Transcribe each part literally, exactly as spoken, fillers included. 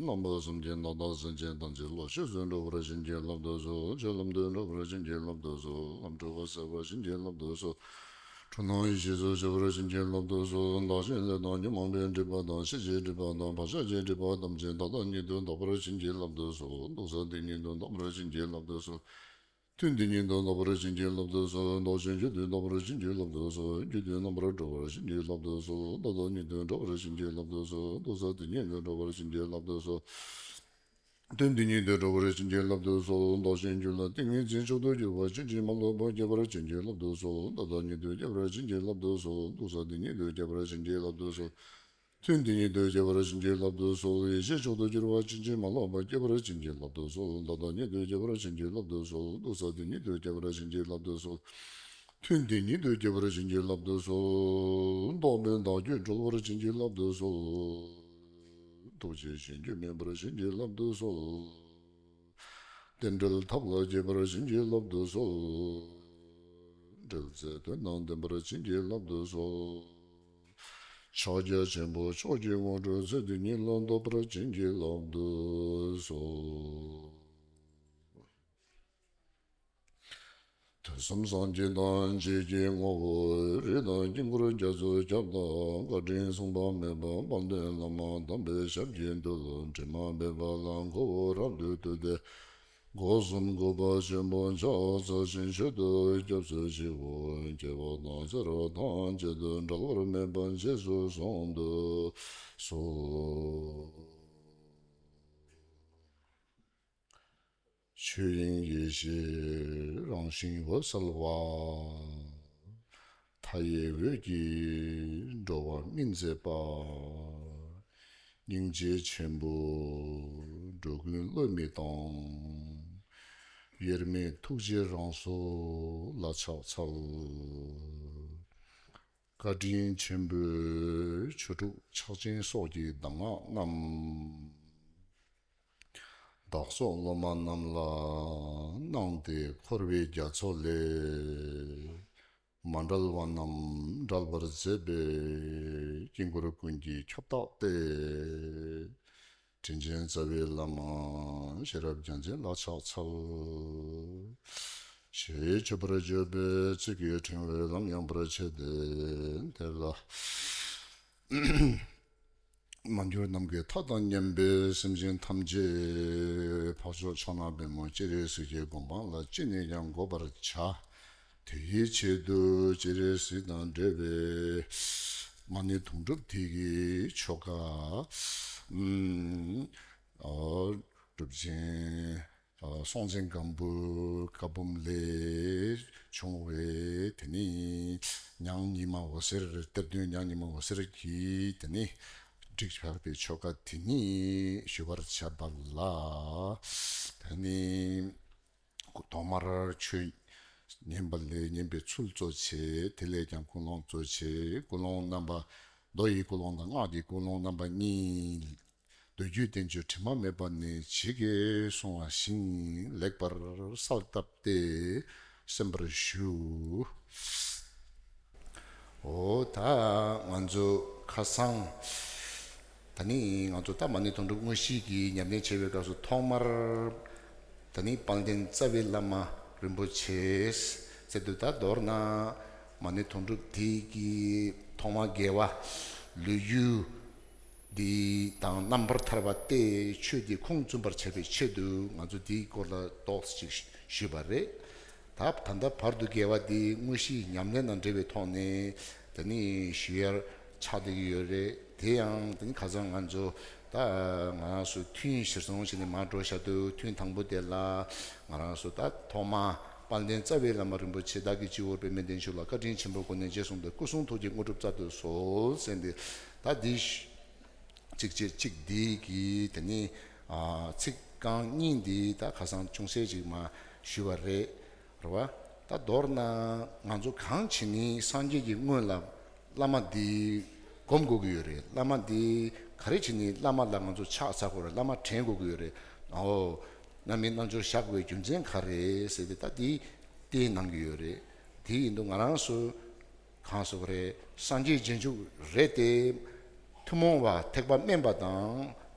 རྣམ་པ་གསུམ་གྱི་མཐའ་དག་སེམས་ཅན་ཐམས་ཅད་བློ་ཆོས་སུ་འགྲོ་བར་བྱིན་གྱིས་བརླབ་ཏུ་གསོལ། ཆོས་ལམ་དུ་འགྲོ་བར་བྱིན་གྱིས་བརླབ་ཏུ་གསོལ། ལམ་འཁྲུལ་པ་སེལ་བར་བྱིན་གྱིས་བརླབ་ཏུ་གསོལ། འཁྲུལ་སྣང་ཡེ་ཤེས་སུ་འཆར་བར་བྱིན་གྱིས་བརླབ་ཏུ་གསོལ། བདག་གཞན་ལས་དང་ཉོན་མོངས་པའི་སྒྲིབ་པ་དང་། ཤེས་བྱའི་སྒྲིབ་པ་དང་། བག་ཆགས་ཀྱི་སྒྲིབ་པ་ཐམས་ཅད་ད་ལྟ་ཉིད་དུ་འདག་པར་བྱིན་གྱིས་བརླབ་ཏུ་གསོལ། འདུག་ས་དེ་ཉིད་དུ་འདག་པར་བྱིན་གྱིས་བརླབ་ཏུ་གསོལ། ཐུན་དེ་ཉིད་དུ་འདག་པར་བྱིན་གྱིས་བརླབ་ཏུ་གསོལ། འདོགས་ཤིང་རྒྱུད་དུ་འདག་པར་བྱིན་གྱིས་བརླབ་ཏུ་གསོལ། རྒྱུད་དུ་རྣམ་པར་གྲོལ་བར་བྱིན་གྱིས་བརླབ་ཏུ་གསོལ། ད་ལྟ་ཉིད་དུ་གྲོལ་བར་བྱིན་གྱིས་བརླབ་ཏུ་གསོལ། འདུག་ས་དེ་ཉིད་དུ་གྲོལ་བར་བྱིན་གྱིས་བརླབ་ཏུ་གསོལ། ཐུན་དེ་ཉིད་དུ་གྲོལ་བར་བྱིན་གྱིས་བརླབ་ཏུ་གསོལ། འདོགས་ཤིང་རྒྱུད་ལ་ཏིང་ངེ་འཛིན་མཆོག་ཏུ་གྱུར་པ་ཕྱིན་ཅི་མ་ལོག་པ་སྐྱེ་བར་བྱིན་གྱིས་བརླབ་ཏུ་གསོལ། ད་ལྟ་ཉིད་དུ་སྐྱེ་བར་བྱིན་གྱིས་བརླབ་ཏུ་གསོལ། འདུག་ས་དེ་ཉིད་དུ་སྐྱེ་བར་བྱིན་གྱིས་བརླབ་ཏུ་གསོལ། ཐུན་དེ་ཉིད་དུ་སྐྱེ་བར་བྱིན་གྱིས་བརླབ་ཏུ་གསོལ། ཡེ་ཤེས་མཆོག་ཏུ་གྱུར་པ་ཕྱིན་ཅི་མ་ལོག་པ་སྐྱེ་བར་བྱིན་གྱིས་བརླབ་ཏུ་གསོལ། ད་ལྟ་ཉིད་དུ་སྐྱེ་བར་བྱིན་གྱིས་བརླབ་ཏུ་གསོལ། འདུག་ས་དེ་ཉིད་དུ་སྐྱེ་བར་བྱིན་གྱིས་བརླབ་ཏུ་གསོལ། ཐུན་དེ་ཉིད་དུ་སྐྱེ་བར་བྱིན་གྱིས་བརླབ་ཏུ་གསོལ། རྟོག་པའི་བདག་རྒྱུད་གྲོལ་བར་བྱིན་གྱིས་བརླབ་ཏུ་གསོལ། ཐུགས་རྗེས་གཞན་རྒྱུད་མེད་པར་བྱིན་གྱིས་བརླབ་ཏུ་གསོལ། རྟེན་འབྲེལ་ཐབས་ལ་མཁས་པར་བྱིན་གྱིས་བརླབ་ཏུ་གསོལ། འབྲེལ་ཚད་དོན་དང་ལྡན་པར་བྱིན་གྱིས་བརླབ་ཏུ་གསོལ། ཕྱག་རྒྱ་ཆེན་པོ་མཆོག་གི་དངོས་གྲུབ་ཚེ་འདི་ཉིད་ལ་ཐོབ་པར་བྱིན་གྱིས་བརླབ་ཏུ་གསོལ། དུས་གསུམ་སངས་རྒྱས་དང་རྗེ་ཀྱི་ངོ་བོ། རིགས་དང་དཀྱིལ་འཁོར་རྒྱ་མཚོའི་ཁྱབ་བདག་བཀའ་དྲིན་མཚུངས་པ་མེད་པ་དཔལ་ལྡན་བླ་མ་དམ་པའི་ཞབས་ཀྱི་རྡུལ། དྲི་མ་མེད་པ་ལ་མགོ་བོས་རབ་ཏུ་བཏུད་དེ། སྒོ་གསུམ་གུས་པ་ཆེན་པོས་ཕྱག་འཚལ་ཞིང་མཆོད་དོ། སྐྱབས་སུ་མཆིའོ། སྐྱེ་བོ་དང་སེམས་ཅན་ཐམས་ཅད་དུ་འབྲལ་བར་མེད་པ་རྗེས་སུ་བཟུང་དུ་གསོལ། ཆོས་དབྱིངས་ཡེ་ཤེས་རང་བཞིན་འོད་གསལ་བ། མཐའ་ཡས་འོད་ཀྱིས་འགྲོ་བ་སྨིན་མཛད་པ། སྙིང་རྗེ་ཆེན་པོས་འགྲོ་ཀུན་བློས་མི་གཏོང་། དབྱེར་མེད་ཐུགས་རྗེ་རང་གཟུགས་ལ་ཕྱག་འཚལ། བཀའ་དྲིན་ཆེན་པོས་ཆོས་དྲུག་ཕྱག་ཆེན་སོགས་ཀྱི་གདམས་ངག་རྣམས། བདག་སོགས་སློབ་མ་རྣམས་ལ་གནང་སྟེ་འཁོར་བའི་རྒྱ་མཚོ་ལས་མ་བསྒྲལ་བ་རྣམས་བསྒྲལ་བར་མཛད་པའི་དཀྱིལ་འཁོར་ཀུན་གྱི་ཁྱབ་བདག་སྟེ། དྲིན་ཅན་རྩ་བའི་བླ་མ་ཤེས་རབ་རྒྱལ་མཚན་ལ་ཕྱག་འཚལ། ཞེས་མཆོད་པར་བརྗོད་པའི་ཚིག་གི་ཕྲེང་བའི་ལམ་ཡངས་པར་ཕྱེ་སྟེ་དེ་ལ། མ་གྱུར་ནམ་མཁའི་མཐའ་དང་མཉམ་པའི་སེམས་ཅན་ཐམས་ཅད་འཕགས་མཆོག་ཕྱོགས་རྣམས་པདྨོ་སྤྱན་རས་གཟིགས་ཀྱི་གོ་འཕང་ལ་ཅི་ནས་ཀྱང་འགོད་པར་བྱ། དེའི་ཆེད་དུ་སྤྱན་རས་གཟིགས་དང་འབྲེལ་བའི་མ་ཎི་དུང་སྒྲུབ་དེ་གི་ཆོ་ག། ཨ། སྒྲུབ་ཆེན། སྲོང་བཙན་སྒམ་པོའི་བཀའ་འབུམ་ལས་བྱུང་བའི་དེ་ནི་ཉང་ཉི་མ་འོད་ཟེར། གཏེར་སྟོན་ཉང་ཉི་མ་འོད་ཟེར་གྱིས་དེ་ནི་བསྒྲིགས་པའི་ཆོ་ག་དེ་ཉིད་ཞུ་བར་བྱ་བ་ལ། དེ་ནི་ཐོག་མར་ཆོས་ཉན་པ་ལས་ཉན་པའི་ཚུལ་གཙོ་ཆེ། དེ་ལས་ཀྱང་ཀུན་སློང་གཙོ་ཆེ། ཀུན་སློང་རྣམ་པ། མདོ་ཡི་ཀུན་སློང་དང་སྔགས་ཀྱི་ཀུན་སློང་རྣམ་པ་གཉིས། མདོ་རྒྱུད་བསྟན་བཅོས་དྲི་མ་མེད་པ་ནས་ཇི་སྐད་གསུངས་པ་བཞིན་ལེགས་པར་གསལ་བཏབ་སྟེ་གསན་པར་ཞུ། འོ་ད་ང་ཚོ་ཁ་སང་། ད་ནི་ང་ཚོ་ད་མ་ཎི་དུང་སྒྲུབ་དངོས་གཞི་གི་ཉམས་ལེན་བྱེད་པའི་སྐབས་སུ་ཐོག་མར། ད་ནི་དཔལ་ལྡན་རྩ་བའི་བླ་མ་རིན་པོ་ཆེ་ཟེར་དུས། ད་མདོར་ན་མ་ཎི་དུང་སྒྲུབ་དེ་གི་ཐོག་མ་དགེ་བ་ལུས་རྒྱུ། འདི་དང་རྣམ་པར་ཐར་པ་སྟེ་ཆོས་འདི་ཁུངས་བཙུན་པར་བྱ་བའི་ཆེད་དུ་ང་ཚོ་འདིའི་སྐོར་ལ་ཏོག་ཙམ་ཅིག་ཞུས་པ་རེད། ད་ད་ལྟ་བར་དུ་དགེ་བ་འདི་དངོས་གཞིའི་ཉམས་ལེན་དང་འབྲེལ་བའི་ཐོག་ནས་ད་ནི་ཞུ་ཡར་ཆགས་བསྡད་ཀྱི་ཡོད་རེད། དེ་ཡང་ད་ནི་ཁ་སང་ང་ཚོ་ད་ང་རང་ཚོ་ཐུན་གཞིར་བཟུང་བྱས་ནས་མར་འགྲོ་བཞག་དུས། ཐུན་དང་པོ་དེ་ལ་ང་རང་ཚོ་ད་ཐོག་མ་དཔལ་ལྡན་རྩ་བའི་བླ་མ་རིན་པོ་ཆེ་བདག་གིས་སྤྱི་བོར་པདྨས་བརྟན་བཞུགས་ལ་བཀའ་དྲིན་ཆེན་པོའི་སྒོ་ནས་རྗེས་བཟུང་སྟེ་སྐུ་གསུང་ཐུགས་ཀྱི་དངོས་གྲུབ་སྩལ་དུ་གསོལ་ཟེར་ཏེ། ད་འདི་གཅིག་བྱས་གཅིག་འདི་གི་དེ་ནི་ཚིག་རྐང་གཉིས་འདི་ད་ཁ་སང་ཅུང་ཟད་ཅིག་མར་ཞུས་པ་རེད། རེད་བ། ད་མདོར་ན་ང་ཚོ་གང་བྱས་ནས་སངས་རྒྱས་ཀྱི་སྔོན་ལ་བླ་མ་འདི་སྒོམ་དགོས་ཀྱི་ཡོད་རེད། བླ་མ་འདི་ག་རེ་བྱས་ནས་བླ་མ་ལ་ང་ཚོ་ཕྱག་འཚལ་དགོས་རེད། བླ་མ་དྲན་དགོས་ཀྱི་ཡོད་རེད། འོ། རྣམ་སྨིན་རྣལ་འབྱོར་བཞག་དགོས་པའི་རྒྱུ་མཚན་ག་རེ་ཟེར་ཏེ། ད་འདི་བསྟན་གནང་གི་ཡོད་རེད། དེ་ཡིན་དུས་ང་རང་ཚོ་གང་ཟེར་དགོས་རེད། སངས་རྒྱས་རྗེས་འཇུག་རེད་དེ། ཐུན་མོང་བ་ཐེག་པ་དམན་པ་དང་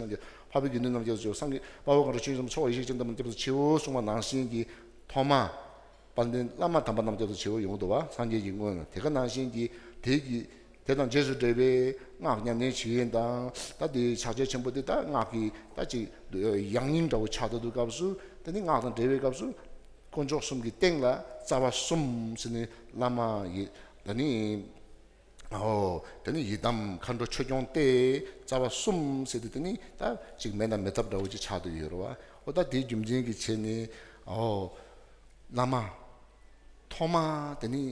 རྣམས་ཀྱིས། འཕགས་པའི་དགེ་འདུན་རྣམས་ཀྱིས་སོ། སངས་རྒྱས་དཔའ་བོ་གང་དྲག་ཆོས་སྐྱོང་ཚོགས་པ་ཡེ་ཤེས་ཅན་ཐོབ་པ་རྣམས་ཀྱིས་སོ། ཞེས་གསུངས་པ་ནང་བཞིན་གྱི་ཐོག་མ་དཔལ་ལྡན་བླ་མ་དམ་པ་རྣམས་ཀྱིས་སོ། ཞེས་ཡོང་འདུག་བ། སངས་རྒྱས་ཀྱི་དངོས་ནི་དེ་ག་ནང་བཞིན་གྱི་དེ་གི་དེ་དང་རྗེས་སུ་འབྲེལ་བའི་སྔགས་ཉམས་ལེན་བྱེད་ཡུན་དང་། ད་དེ་ཕྱག་རྒྱ་ཆེན་པོ་དེ་ད་སྔགས་ཀྱི་ད་ཅིག་ཡང་སྙིང་འདྲ་བོ་ཆགས་བསྡད་དུས་སྐབས་སུ། དེ་ནི་སྔགས་དང་འབྲེལ་བའི་སྐབས་སུ་དཀོན་མཆོག་གསུམ་གྱི་སྟེང་ལ་རྩ་བ་གསུམ་ཟེར་ནས་བླ་མ་ཡི་ད་ནི། ཨོ། དེ་ནི་ཡི་དམ་མཁའ་འགྲོ་ཆོས་སྐྱོང་སྟེ་རྩ་བ་གསུམ་ཟེར་ཏེ་དེ་ནི་ད་ཅིག་མེད་ན་མེད་ཐབས་འདྲ་བོ་ཅིག་ཆགས་བསྡད་ཡོད་རེད་བ། ཨོ། ད་དེའི་རྒྱུ་མཚན་གྱི་ཆེད་ནས། ཨོ། བླ་མ་ཐོག་མ་དེ་ནི་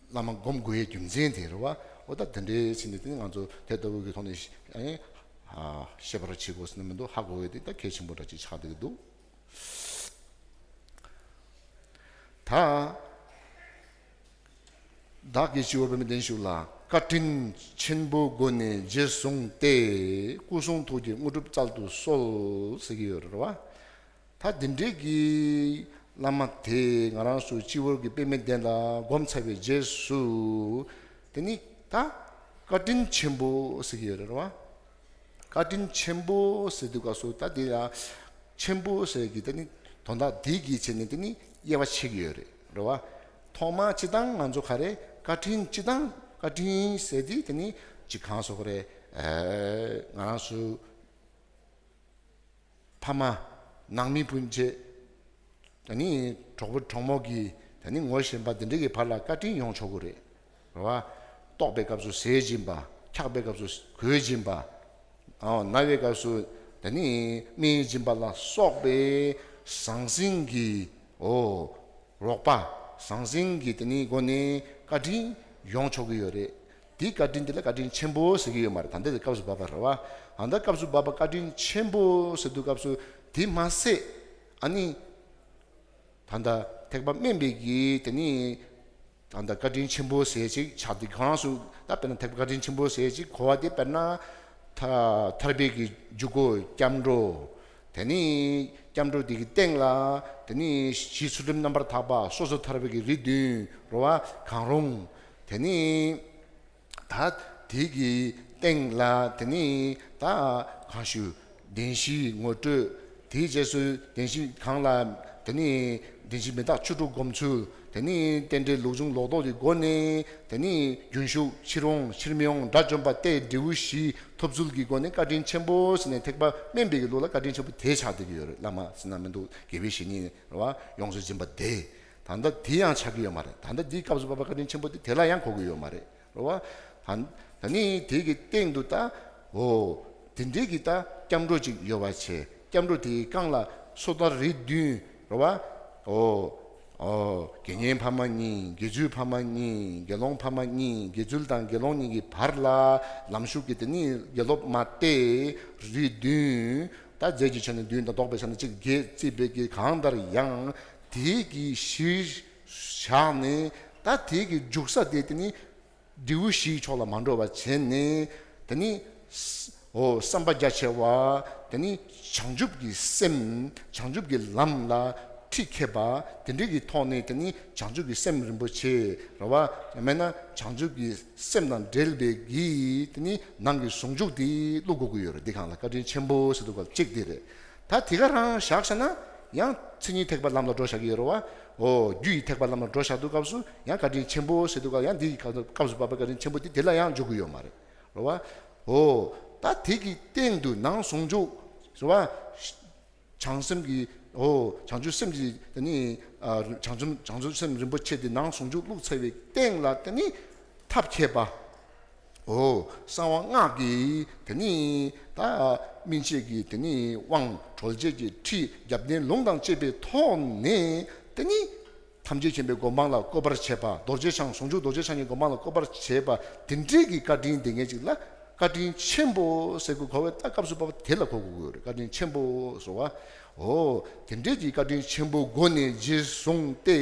བླ་མ་སྒོམ་དགོས་ཡའི་རྒྱུ་མཚན་དེ་རེད་བ། ཨོ། ད་དེ་འདྲའི་ཕྱིན་ནས་དེ་ནི་ང་ཚོ་དེ་ལྟ་བུ་གི་ཐོག་ནས་ཨ་ནི་ཤེས་པར་བྱེད་དགོས་ཟེར་ན་མི་འདུག་ཧ་གོ་ཡས་དེ་ད་གལ་ཆེན་པོ་འདྲ་ཅིག་ཆགས་བསྡད་ཀྱི་འདུག་ད། བདག་གིས་སྤྱི་བོར་པདྨའི་གདན་བཞུགས་ལ། བཀའ་དྲིན་ཆེན་པོའི་སྒོ་ནས་རྗེས་བཟུང་སྟེ། སྐུ་གསུང་ཐུགས་ཀྱི་དངོས་གྲུབ་སྩལ་དུ་གསོལ་ཟེར་གྱི་ཡོད་རེད་བ། ད་འདི་འདྲའི་གི་བླ་མ་དེ་ང་རང་ཚོ་སྤྱི་བོར་གྱི་པདྨའི་གདན་ལ་སྒོམ་ཚར་བའི་རྗེས་སུ། དེ་ནི་ད་བཀའ་དྲིན་ཆེན་པོ་ཟེར་གྱི་ཡོད་རེད་བ། བཀའ་དྲིན་ཆེན་པོ་ཟེར་དུས་སྐབས་སུ་ད་དེ་ཡང་ཆེན་པོ་ཟེར་གྱི་དེ་ནི་དོན་དག་འདི་གི་ཆེད་ནས་དེ་ནི་དབྱེ་བ་ཕྱེ་གི་ཡོད་རེད། རེད་བ། ཐོག་མ་སྤྱི་བཏང་ང་ཚོ་ག་རེ་བཀའ་དྲིན་སྤྱི་བཏང་བཀའ་དྲིན་ཟེར་དུས་དེ་ནི་ཅི་གང་ཟེར་དགོས་རེད། ཨེ། ང་རང་ཚོ་ ཕ་མ་ནང་མི་སྤུན་མཆེད། ད་ནི་གྲོགས་པོ་གྲོགས་མོ་གི་ད་ནི་ངོ་ཤེས་པ་འདི་འདྲ་གི་བར་ལ་བཀའ་དྲིན་ཡོང་ཆོག་གི་རེད། རེད་བ། ལྟོགས་པའི་སྐབས་སུ་ཟས་སྦྱིན་པ། འཁྱག་པའི་སྐབས་སུ་གོས་སྦྱིན་པ། ཨོ་ན་བའི་སྐབས་སུ་ད་ནི་སྨན་སྦྱིན་པ་ལ་སོགས་པའི་ཟང་ཟིང་གི་ཨོ་རོགས་པ་ཟང་ཟིང་གི་ད་ནི་སྒོ་ནས་བཀའ་དྲིན་ཡོང་ཆོག་གི་ཡོད་རེད། དེའི་བཀའ་དྲིན་དེ་ལ་བཀའ་དྲིན་ཆེན་པོ་ཟེར་གྱི་ཡོད་མ་རེད། ད་ལྟ་དེ་སྐབས་སུ་བབས་པ་རེད་བ། ད་ལྟ་སྐབས་སུ་བབས་པ་བཀའ་དྲིན་ཆེན་པོ་ཟེར་དུས་སྐབས་སུ་དེ་མ་ཟད་ཨ་ནི། ད་ལྟ་ཐེག་པ་དམན་པའི་གི་དེ་ནི་ད་ལྟ་བཀའ་དྲིན་ཆེན་པོ་ཟེར་ཅིག་ཆགས་ཏེ་ཁོ་རང་ཚོ་ད་དཔེར་ན་ཐེག་པ་བཀའ་དྲིན་ཆེན་པོ་ཟེར་ཅིག་གོ་བ་དེ་དཔེར་ན་ཐ་ཐར་པའི་གི་འཇུག་སྒོ་སྐྱབས་འགྲོ། དེ་ནི་སྐྱབས་འགྲོ་དེ་གི་སྟེང་ལ་དེ་ནི་གཞི་ཚུལ་ཁྲིམས་རྣམ་པར་དག་པ་སོ་སོ་ཐར་པའི་གི་རིགས་བདུན་རེད་བ། གང་རུང་། དེ་ནི། ད་དེ་གི་སྟེང་ལ་དེ་ནི་ད་གང་ཞུ། བདེན་བཞིའི་ངོ་སྤྲོད། དེའི་རྗེས་སུ་བདེན་བཞི་གང་ལ་དེ་ནི་བདེན་བཞི་མི་རྟག་བཅུ་དྲུག་སྒོམ་ཚུལ། དེ་ནི་རྟེན་འབྲེལ་ལུགས་འབྱུང་ལོག་རྟོག་གི་སྒོ་ནས་དེ་ནི་རྒྱུན་ཞུགས་ཕྱིར་འོང་ཕྱིར་མི་འོང་དགྲ་བཅོམ་པ་སྟེ་འབྲས་བུ་བཞི་ཐོབ་ཚུལ་གྱི་སྒོ་ནས་བཀའ་དྲིན་ཆེན་པོ་ཟེར་ནས་ཐེག་པ་དམན་པའི་གི་ལུགས་ལ་བཀའ་དྲིན་ཆེན་པོ་དེ་ཆགས་བསྡད་ཀྱི་ཡོད་རེད། བླ་མ་ཟེར་ན་མི་འདུག་དགེ་བའི་བཤེས་གཉེན་རེད་བ། ཡོངས་སུ་འཛིན་པ་དེ། ད་ལྟ་དེ་ཡང་ཆགས་ཀྱི་ཡོད་མ་རེད། ད་ལྟ་འདིའི་སྐབས་སུ་བབས་པ་བཀའ་དྲིན་ཆེན་པོ་དེ་དེ་ལ་ཡང་གོ་གི་ཡོད་མ་རེད། རེད་བ། ད་ད་ནི་དེ་གི་སྟེང་དུ་ད་འོ་དེ་འདྲའི་གི་ད་སྐྱབས་འགྲོ་ཅིག་ཡོད་པ་བྱས། སྐྱབས་འགྲོ་དེའི་རྐང་ལ་སོ་ཐར་རིགས་བདུན་རེད་བ། འོ་འོ་དགེ་བསྙེན་ཕ་མ་གཉིས། དགེ་ཚུལ་ཕ་མ་གཉིས། དགེ་སློང་ཕ་མ་གཉིས། དགེ་ཚུལ་དང་དགེ་སློང་གཉིས་ཀྱི་བར་ལ་ལམ་ཞུགས་ཀྱི་དེ་ནི་དགེ་སློབ་མ་སྟེ་རིགས་བདུན། ད་རྫས་ཀྱི་ཆ་ནས་བདུན་དང་ལྡོག་པའི་ཆ་ནས་གཅིག་བརྒྱད་བརྩིས་པའི་གི་གང་ལྟར་ཡང་དེའི་གི་གཞིར་བཞག་ནས། ད་དེའི་གི་འཇུག་ས་དེ་དེ་ནི་འབྲས་བུ་བཞིའི་ཕྱོགས་ལ་མ་འགྲོ་བ་བྱས་ནས། དེ་ནི་ས་འོ་བསམ་པ་རྒྱ་ཆེ་བ། དེ་ནི་བྱང་ཆུབ་ཀྱི་སེམས། བྱང་ཆུབ་ཀྱི་ལམ་ལ་ཁྲིད་མཁས་པ། དེ་འདྲའི་གི་ཐོག་ནས་དེ་ནི་བྱང་ཆུབ་ཀྱི་སེམས་རིན་པོ་ཆེ་རེད་བ། ཡང་མིན་ན་བྱང་ཆུབ་ཀྱི་སེམས་དང་འབྲེལ་བའི་གི་དེ་ནི་ནང་གི་ཟུང་འཇུག་དེ་བླུག་དགོས་ཀྱི་ཡོད་རེད། འདི་གང་ལ་བཀའ་དྲིན་ཆེན་པོ་ཟེར་དུས་སྐབས་གཅིག་དེ་རེད། ད་དེ་ག་རང་བཞག་བྱས་ན་ཡང་མཚན་ཉིད་ཐེག་པ་ལམ་ལ་འགྲོ་བཞག་གི་ཡོད་རེད་བ། འོ་རྒྱུ་ཡི་ཐེག་པ་ལམ་ལ་འགྲོ་བཞག་དུས་སྐབས་སུ་ཡང་བཀའ་དྲིན་ཆེན་པོ་ཟེར་དུས་སྐབས་ཡང་འདི་ཡི་སྐབས་སུ་བབས་པའི་བཀའ་དྲིན་ཆེན་པོ་དེ་དེ་ལ་ཡང་འཇུག་གི་ཡོད་མ་རེད། རེད་བ། འོ་ད་དེ་གི་སྟེང་དུ་ནང་ཟུང་འཇུག་རེད་བ། བྱང་སེམས་ཀྱི་འོ་བྱང་ཆུབ་སེམས་ཀྱི་དེ་ནི་ཨ་བྱང་ཆུབ་བྱང་ཆུབ་སེམས་རིན་པོ་ཆེ་དེ་ནང་ཟུང་འཇུག་བླུགས་ཚར་བའི་སྟེང་ལ་དེ་ནི་ཐབས་མཁས་པ། འོ་གསང་བ་སྔགས་ཀྱི་དེ་ནི་ད་སྨིན་བྱེད་ཀྱི་དེ་ནི་དབང་། གྲོལ་བྱེད་ཀྱི་ཁྲིད། རྒྱབ་རྟེན་ལུང་དང་བཅས་པའི་ཐོག་ནས་དེ་ནི་ཐམས་ཅད་མཁྱེན་པའི་གོ་འཕང་ལ་བཀོད་པར་བྱེད་པ། རྡོ་རྗེ་འཆང་ཟུང་འཇུག་རྡོ་རྗེ་འཆང་གི་གོ་འཕང་ལ་བཀོད་པར་བྱེད་པ་དེ་འདྲའི་གི་བཀའ་དྲིན་དེ་ངེད་ཅིག་ལ། བཀའ་དྲིན་ཆེན་པོ་ཟེར་དགོས་གོ་བས། ད་སྐབས་སུ་བབས་པ་དེ་ལ་གོ་དགོས་ཀྱི་ཡོད་རེད། བཀའ་དྲིན་ཆེན་པོ་ཟེར་བ། འོ་དེ་འདྲའི་གི་བཀའ་དྲིན་ཆེན་པོའི་སྒོ་ནས་རྗེས་བཟུང་སྟེ་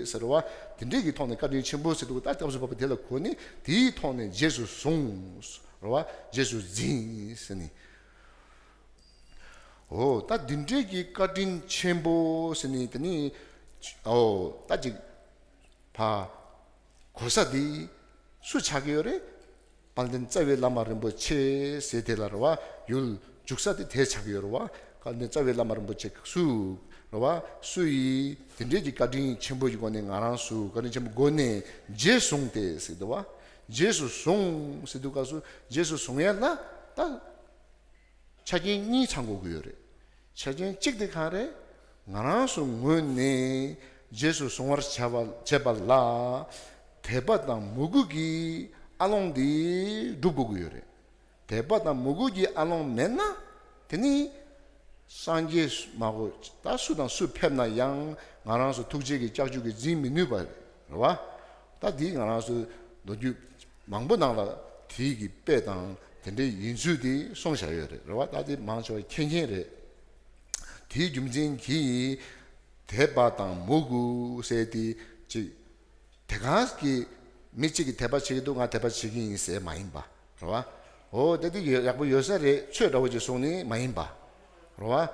ཟེར་བ། དེ་འདྲའི་གི་ཐོག་ནས་བཀའ་དྲིན་ཆེན་པོ་ཟེར་དུས་ད་སྐབས་སུ་བབས་པ་དེ་ལ་གོ་ནས་དེའི་ཐོག་ནས་རྗེས་སུ་བཟུང་ཟེར་བ། རྗེས་སུ་འཛིན་ཟེར་ནས། འོ་ད་འདི་འདྲའི་གི་བཀའ་དྲིན་ཆེན་པོ་ཟེར་ནས་དེ་ནི་འོ་ད་ཅིག་ཕ་གོ་ས་འདི་སུ་ཆགས་ཀྱི་ཡོད་རེད། དཔལ་ལྡན་རྩ་བའི་བླ་མ་རིན་པོ་ཆེ་ཟེར་དེ་ལ་རེད་བ། ཡུལ་འཇུག་ས་དེ་དེ་ཆགས་ཀྱི་ཡོད་རེད་བ། དཔལ་ལྡན་རྩ་བའི་བླ་མ་རིན་པོ་ཆེ་སུ་རེད་བ། སུ་ཡིས་དེ་འདྲའི་གི་བཀའ་དྲིན་ཆེན་པོ་ཡི་སྒོ་ནས་ང་རང་ཚོ་བཀའ་དྲིན་ཆེན་པོའི་སྒོ་ནས་རྗེས་བཟུང་སྟེ་ཟེར་འདུག་བ། རྗེས་སུ་བཟུང་ཟེར་དུས་སྐབས་སུ་རྗེས་སུ་བཟུང་ཡ་ལ་ད། ཆ་རྐྱེན་གཉིས་ཚང་དགོས་ཀྱི་ཡོད་རེད། ཆ་རྐྱེན་གཅིག་དེ་གང་རེད། ང་རང་ཚོ་ངོས་ནས་རྗེས་སུ་བཟུང་བར་བྱ་བ་བྱེད་པ་ལ་དད་པ་དང་མོས་གུས་ཀྱི་ཨ་ལོང་འདི་སྒྲུབ་དགོས་ཀྱི་ཡོད་རེད། དད་པ་དང་མོས་གུས་ཀྱི་ཨ་ལོང་མེད་ན་དེ་ནི་སངས་རྒྱས་མ་གོ་ད་སུ་དང་སུ་ཕེབས་ན་ཡང་ང་རང་ཚོ་ཐུགས་རྗེ་གི་ལྕགས་ཀྱུ་གིས་འཛིན་མི་ནུས་པ་རེད་བ། ད་འདི་ང་རང་ཚོ་ལོ་རྒྱུས་མང་པོ་ནང་ལ་དེའི་གི་དཔེ་དང་དེ་འདྲའི་ཡིན་ཚུལ་དེ་གསུངས་བཞག་ཡོད་རེད། རེད་བ། ད་དེ་མང་ཆེ་བ་མཁྱེན་མཁྱེན་རེད། དེའི་རྒྱུ་མཚན་གྱིས་དད་པ་དང་མོས་གུས་ཟེར་དེ་ཅིག་དེ་ག་གི་མི་གཅིག་གིས་དད་པ་བྱེད་ཀྱི་འདུག་ང་དད་པ་བྱེད་ཀྱི་ཡིན་ཟེར་མ་ཡིན་པ་རེད་བ། འོ་དེ་དེ་ཡག་པོ་ཡོད་ས་རེད་ཚོད་འདྲ་བོ་ཅིག་གསུངས་ནས་མ་ཡིན་པ་རེད་བ།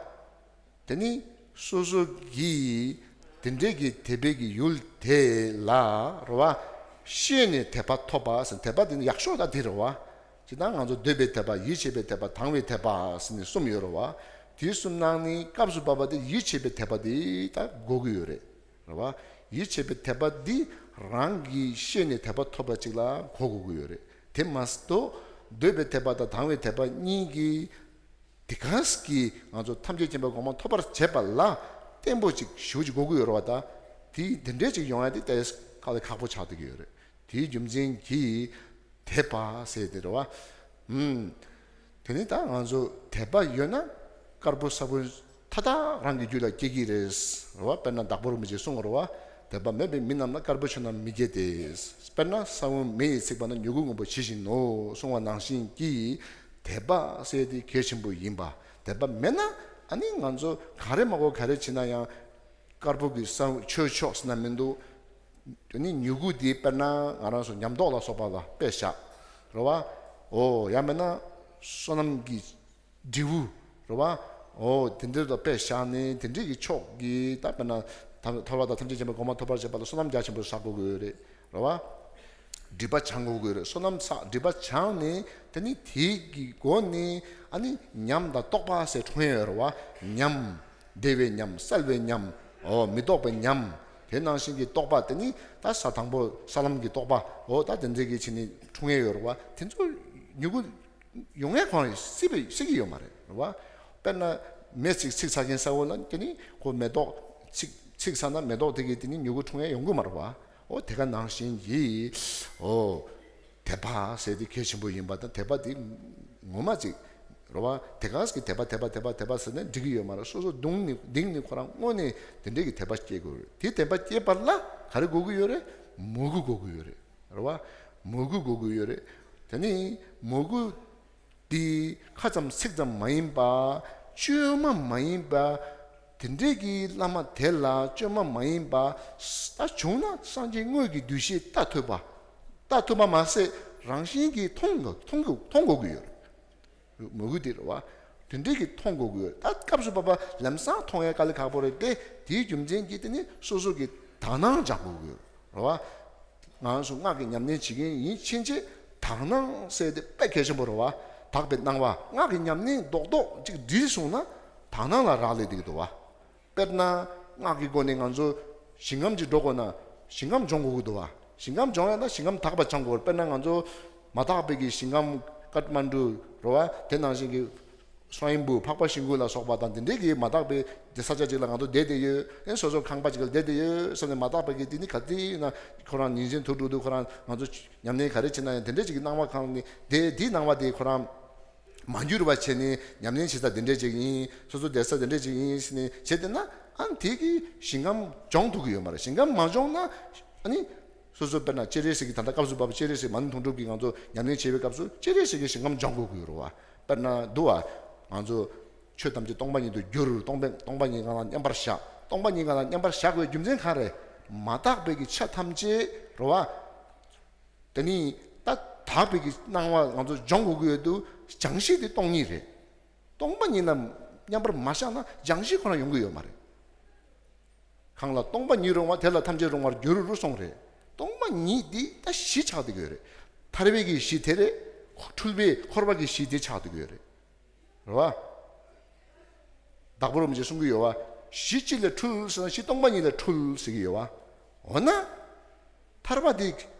དེ་ནི་སོ་སོ་གིས་དེ་འདྲའི་གི་དད་པའི་གི་ཡུལ་དེ་ལ་རེད་བ། ཤེས་ནས་དད་པ་ཐོབ་པ་ཟེར། དད་པ་དེ་ནི་ཡག་ཤོས་ད་དེ་རེད་བ། ཇི་ལྟར་ང་ཚོ་འདོད་པའི་དད་པ། ཡིད་ཆེས་པའི་དད་པ། དང་བའི་དད་པ་ཟེར་ནས་གསུམ་ཡོད་རེད་བ། དེ་གསུམ་ནང་ནས་སྐབས་སུ་བབས་པ་དེ་ཡིད་ཆེས་པའི་དད་པ་དེ་ད་དགོས་ཀྱི་ཡོད་རེད། རེད་བ། ཡིད་ཆེས་པའི་དད་པ་འདི་རང་གིས་ཤེས་ནས་དད་པ་ཐོབ་པ་ཅིག་ལ་གོ་དགོས་ཀྱི་ཡོད་རེད། དེ་མ་གཏོགས་འདོད་པའི་དད་པ་དང་དང་བའི་དད་པ་གཉིས་ཀྱི་ དེ་ག་གིས་ང་ཚོ་ཐམས་ཅད་མཁྱེན་པའི་གོ་འཕང་ཐོབ་པར་བྱེད་པ་ལ་བརྟན་པོ་ཅིག་ཞེ་པོ་ཅིག་དགོས་ཀྱི་ཡོད་རེད་བ། ད་དེ་དེ་འདྲས་ཅིག་ཡོང་ཡ་དེ་ཏོག་ཙམ་དཀའ་ལས་ཁག་པོ་ཆགས་བསྡད་ཀྱི་ཡོད་རེད། དེའི་རྒྱུ་མཚན་གྱིས་དད་པ་ཟེར་དེ་རེད་བ། ཨུམ། དེ་ནི་ད་ང་ཚོ་དད་པ་ཡོད་ན་དཀར་པོ་སེར་པོ་མཐའ་དག་རང་གི་རྒྱུད་ལ་སྐྱེ་གི་རེད། རེད་བ། དཔེར་ན་བདག་པོ་རིན་པོ་ཆེས་གསུངས་པ་རེད་བ། དད་པ་མེད་པའི་མི་རྣམས་ལ་དཀར་པོ་ཆུ་རྣམས་མི་སྐྱེ་སྟེ། དཔེར་ན་ས་བོན་མེ་ཡིས་ཚིག་པ་ན་མྱུ་གུ་སྔོན་པོ་ཇི་བཞིན་ནོ་གསུངས་པ་ནང་བཞིན་གྱིས་དད་པ་ཟེར་དེ་གལ་ཆེན་པོ་ཡིན་པ། དད་པ་མེད་ན་ཨ་ནི་ང་ཚོ་ག་རེ་མ་དགོས་ག་རེ་བྱེད་ན་ཡང་དཀར་པོ་གི་ས་ཆོས་ཕྱོགས་ཟེར་ན་མི་འདུག་དེ་ནི་མྱུ་གུ་དེ་དཔེར་ན་ང་རང་ཚོ་ཉམས་རྟོགས་ལ་སོགས་པ་ལ་དཔེ་བཞག་རེད་བ། འོ་ཡང་མིན་ན་བསོད་ནམས་ཀྱི་འབྲས་བུ་རེད་བ། འོ་དེ་འདྲ་ལ་དཔེ་བཞག་ནས་དེ་འདྲ་གི་ཕྱོགས་ཀྱི་ད་དཔེར་ན་ཐར་ཐར་པ་དང་ཐམས་ཅད་མཁྱེན་པའི་གོ་འཕང་ཐོབ་པར་བྱེད་པ་ལ་བསོད་ནམས་རྒྱ་ཆེན་པོ་བསགས་དགོས་ཀྱི་ཡོད་རེད། རེད་བ། སྒྲིབ་པ་སྦྱང་དགོས་ཀྱི་ཡོད་རེད། བསོད་ནམས་བསགས་སྒྲིབ་པ་སྦྱངས་ནས་དེ་ནི་དེ་གི་སྒོ་ནས་ཨ་ནི་ཉམས་དང་རྟོགས་པ་ཟེར་འཁྲུངས་ཡོད་རེད་བ། ཉམས། བདེ་བའི་ཉམས། གསལ་བའི་ཉམས། འོ་མི་རྟོག་པའི་ཉམས། དེ་ནང་བཞིན་གྱི་རྟོགས་པ་དེ་ནི་ད་ས་དང་པོ་ས་ལམ་གྱི་རྟོགས་པ། འོ་ད་དེ་འདྲའི་གི་ཕྱིན་ནི་འཁྲུངས་ཡས་ཡོད་རེད་བ། དེ་ཚོ་མྱུ་གུ་ཡོང་ཡས་ཁོ་རང་སྲིད་པའི་སྲིད་ཀྱི་ཡོད་མ་རེད་རེད་བ། དཔེར་ན་མེ་ཚིག་ཚིག་ཚ་མཁན་ས་འོག་ལ་དེ་ནི་ཁོ་མེ་ཏོག་ཚིག་ཚིག་ཚ་ན་མེ་ཏོག་དེ་གི་དེ་ནི་མྱུ་གུ་འཁྲུངས་ཡས་ཡོང་གི་མ་རེད་བ། འོ་དེ་ག་ནང་བཞིན་གྱི་འོ། དད་པ་ཟེར་དེ་གལ་ཆེན་པོ་ཡིན་པ་དང་། དད་པ་དེ་ངོ་མ་ཅིག་རེད་བ། དེ་ག་གི་དད་པ་དད་པ་དད་པ་དད་པ་ཟེར་ནས་འགྲིག་གི་ཡོད་མ་རེད། སོ་སོ་གདོང་ནི་གདིང་ནི་ཁོ་རང་དངོས་ནས་དེ་འདྲས་ཀྱི་དད་པ་སྐྱེ་དགོས་རེད། དེ་དད་པ་སྐྱེ་བ་ལ་ག་རེ་དགོས་ཀྱི་ཡོད་རེད། མོས་གུས་དགོས་ཀྱི་ཡོད་རེད། རེད་བ། མོས་གུས་དགོས་ཀྱི་ཡོད་རེད། དེ་ནི་མོས་གུས་དེ་ཁ་ཙམ་ཚིག་ཙམ་མ་ཡིན་པ། བཅོས་མ་མ་ཡིན་པ། དེ་འདྲས་ཀྱི་བླ་མ་དེ་ལ་བཅོས་མ་མ་ཡིན་པ། ད་བྱུང་ན་སངས་རྒྱས་དངོས་ཀྱི་འདུ་ཤེས་ལྟ་ཐུབ་པ། ལྟ་ཐུབ་པ་མ་ཟད་རང་བཞིན་གྱིས་མཐོང་དགོས་མཐོང་དགོས་མཐོང་དགོས་ཀྱི་ཡོད་རེད། མོས་གུས་དེ་རེད་བ། དེ་འདྲས་ཀྱིས་མཐོང་དགོས་ཀྱི་ཡོད་རེད། ད་སྐབས་སུ་བབ་པ་ལམ་སང་མཐོང་ཡས་དཀའ་ལས་ཁག་པོ་རེད་དེ། དེའི་རྒྱུ་མཚན་གྱིས་དེ་ནི་སོ་སོ་གི་དག་སྣང་སྦྱང་དགོས་ཀྱི་ཡོད་རེད་བ། ང་རང་ཚོ་སྔགས་ཀྱི་ཉམས་ལེན་བྱེད་མཁན་ཡིན་ཕྱིན་ཆད་དག་སྣང་ཟེར་དེ་དཔེ་གལ་ཆེན་པོ་རེད་བ། དག་པའི་སྣང་བ། སྔགས་ཀྱི་ཉམས་ལེན་རྡོག་རྡོག་ཅིག་སྒྲིལ་སོང་ན་དག་སྣང་ལ་རག་ལས་བསྡད་ཀྱི་འདུག་བ། དཔེར་ན་སྔགས་ཀྱི་སྒོ་ནས་ང་ཚོ་ཞིང་ཁམས་ཅིག་འགྲོ་དགོས་ན་ཞིང་ཁམས་སྦྱོང་དགོས་ཀྱི་འདུག་བ། ཞིང་ཁམས་སྦྱོང་ཡ་ན་ཞིང་ཁམས་དག་པ་སྦྱང་དགོས། དཔེར་ན་ང་ཚོ་མ་དག་པའི་གི་ཞིང་ཁམས་ཀཏ་མན་ཌུ་རེད་བ། དེ་ནང་བཞིན་གྱི་སོན་ཨིན་པུ་འཕགས་པ་ཤིང་ཀུན་ལ་སོགས་པ་དང་དེ་འདྲའི་གི་མ་དག་པའི་དེ་ས་ཆ་ཅིག་ལ་ང་ཚོ་བསྡད་དེ་ཡོད། ཨེ་སོ་སོ་ཁང་པ་ཅིག་ལ་བསྡད་དེ་ཡོད་ཟེར་ནས་མ་དག་པའི་གི་དེ་ནི་ག་དུས་ཡིན་ན་ཁོ་རང་ཉིན་མཚན་དུས་དྲུག་ཏུ་ཁོ་རང་ང་ཚོ་ཉམས་ལེན་ག་རེ་བྱེད་ན་ཡང་དེ་འདྲའི་ཅིག་གི་སྣང་བ་གང་ནས་དེ་དེའི་སྣང་བ་དེ་ཁོ་རང་མ་འགྱུར་བ་བྱས་ནས་ཉམས་ལེན་བྱེད་ས་དེ་འདྲའི་ཅིག་ཡིན། སོ་སོ་བསྡད་ས་དེ་འདྲའི་ཅིག་ཡིན་ཟེར་ནས་བྱས་བསྡད་ན་ཨ་ནི་དེ་གི་ཞིང་ཁམས་སྦྱོང་ཐུབ་ཀྱི་ཡོད་མ་རེད། ཞིང་ཁམས་མ་སྦྱོང་ན་ཨ་ནི། སོ་སོ་དཔེར་ན་སྤྱན་རས་གཟིགས་ཀྱི་ད་ལྟ་སྐབས་སུ་བབས་པ་སྤྱན་རས་གཟིགས་མ་ཎི་དུང་སྒྲུབ་ཀྱི་ང་ཚོ་ཉམས་ལེན་བྱེད་པའི་སྐབས་སུ་སྤྱན་རས་གཟིགས་ཀྱི་ཞིང་ཁམས་སྦྱོང་དགོས་ཀྱི་ཡོད་རེད་བ། དཔེར་ན་འདུག་བ། ང་ཚོ་ཆོས་ཐམས་ཅད་སྟོང་པ་ཉིད་དུ་གྱུར། སྟོང་པ་སྟོང་པ་ཉིད་ངང་ལ་མཉམ་པར་བཞག་སྟོང་པ་ཉིད་ངང་ལ་མཉམ་པར་བཞག་པའི་རྒྱུ་མཚན་གང་རེད། མ་དག་པའི་གི་ཆ་ཐམས་ཅད་རེད་བ། དེ་ནི་ད་དག་པའི་གི་སྣང་བ་ང་ཚོ་སྦྱོང་དགོས་ཀྱི་ཡོད་དུས་སྦྱང་གཞི་དེ་སྟོང་ཉིད་རེད། སྟོང་པ་ཉིད་ལ་མཉམ་པར་མ་བཞག་ན་སྦྱང་གཞི་ཁོ་རང་ཡོང་གི་ཡོད་མ་རེད། གང་ལ་སྟོང་པ་ཉིད་རུང་བ། དེ་ལ་ཐམས་ཅད་རུང་བར་འགྱུར་རོ་གསུངས་རེད། སྟོང་པ་ཉིད་འདི་ད་གཞི་ཆགས་བསྡད་ཀྱི་ཡོད་རེད། ཐར་པའི་གི་གཞི་དེ་རེད། འཁྲུལ་པའི་འཁོར་བ་གི་གཞི་དེ་ཆགས་བསྡད་ཀྱི་ཡོད་རེད། རེད་བ། བདག་པོ་རིན་པོ་ཆེས་གསུང་གི་ཡོད་བ། གཞི་ཅི་ལས་འཁྲུལ་ཟེར་ན་གཞི་སྟོང་པ་ཉིད་ལས་འཁྲུལ་ཟེར་གྱི་ཡོད་བ། འོ་ན། ཐར་པ་དེ་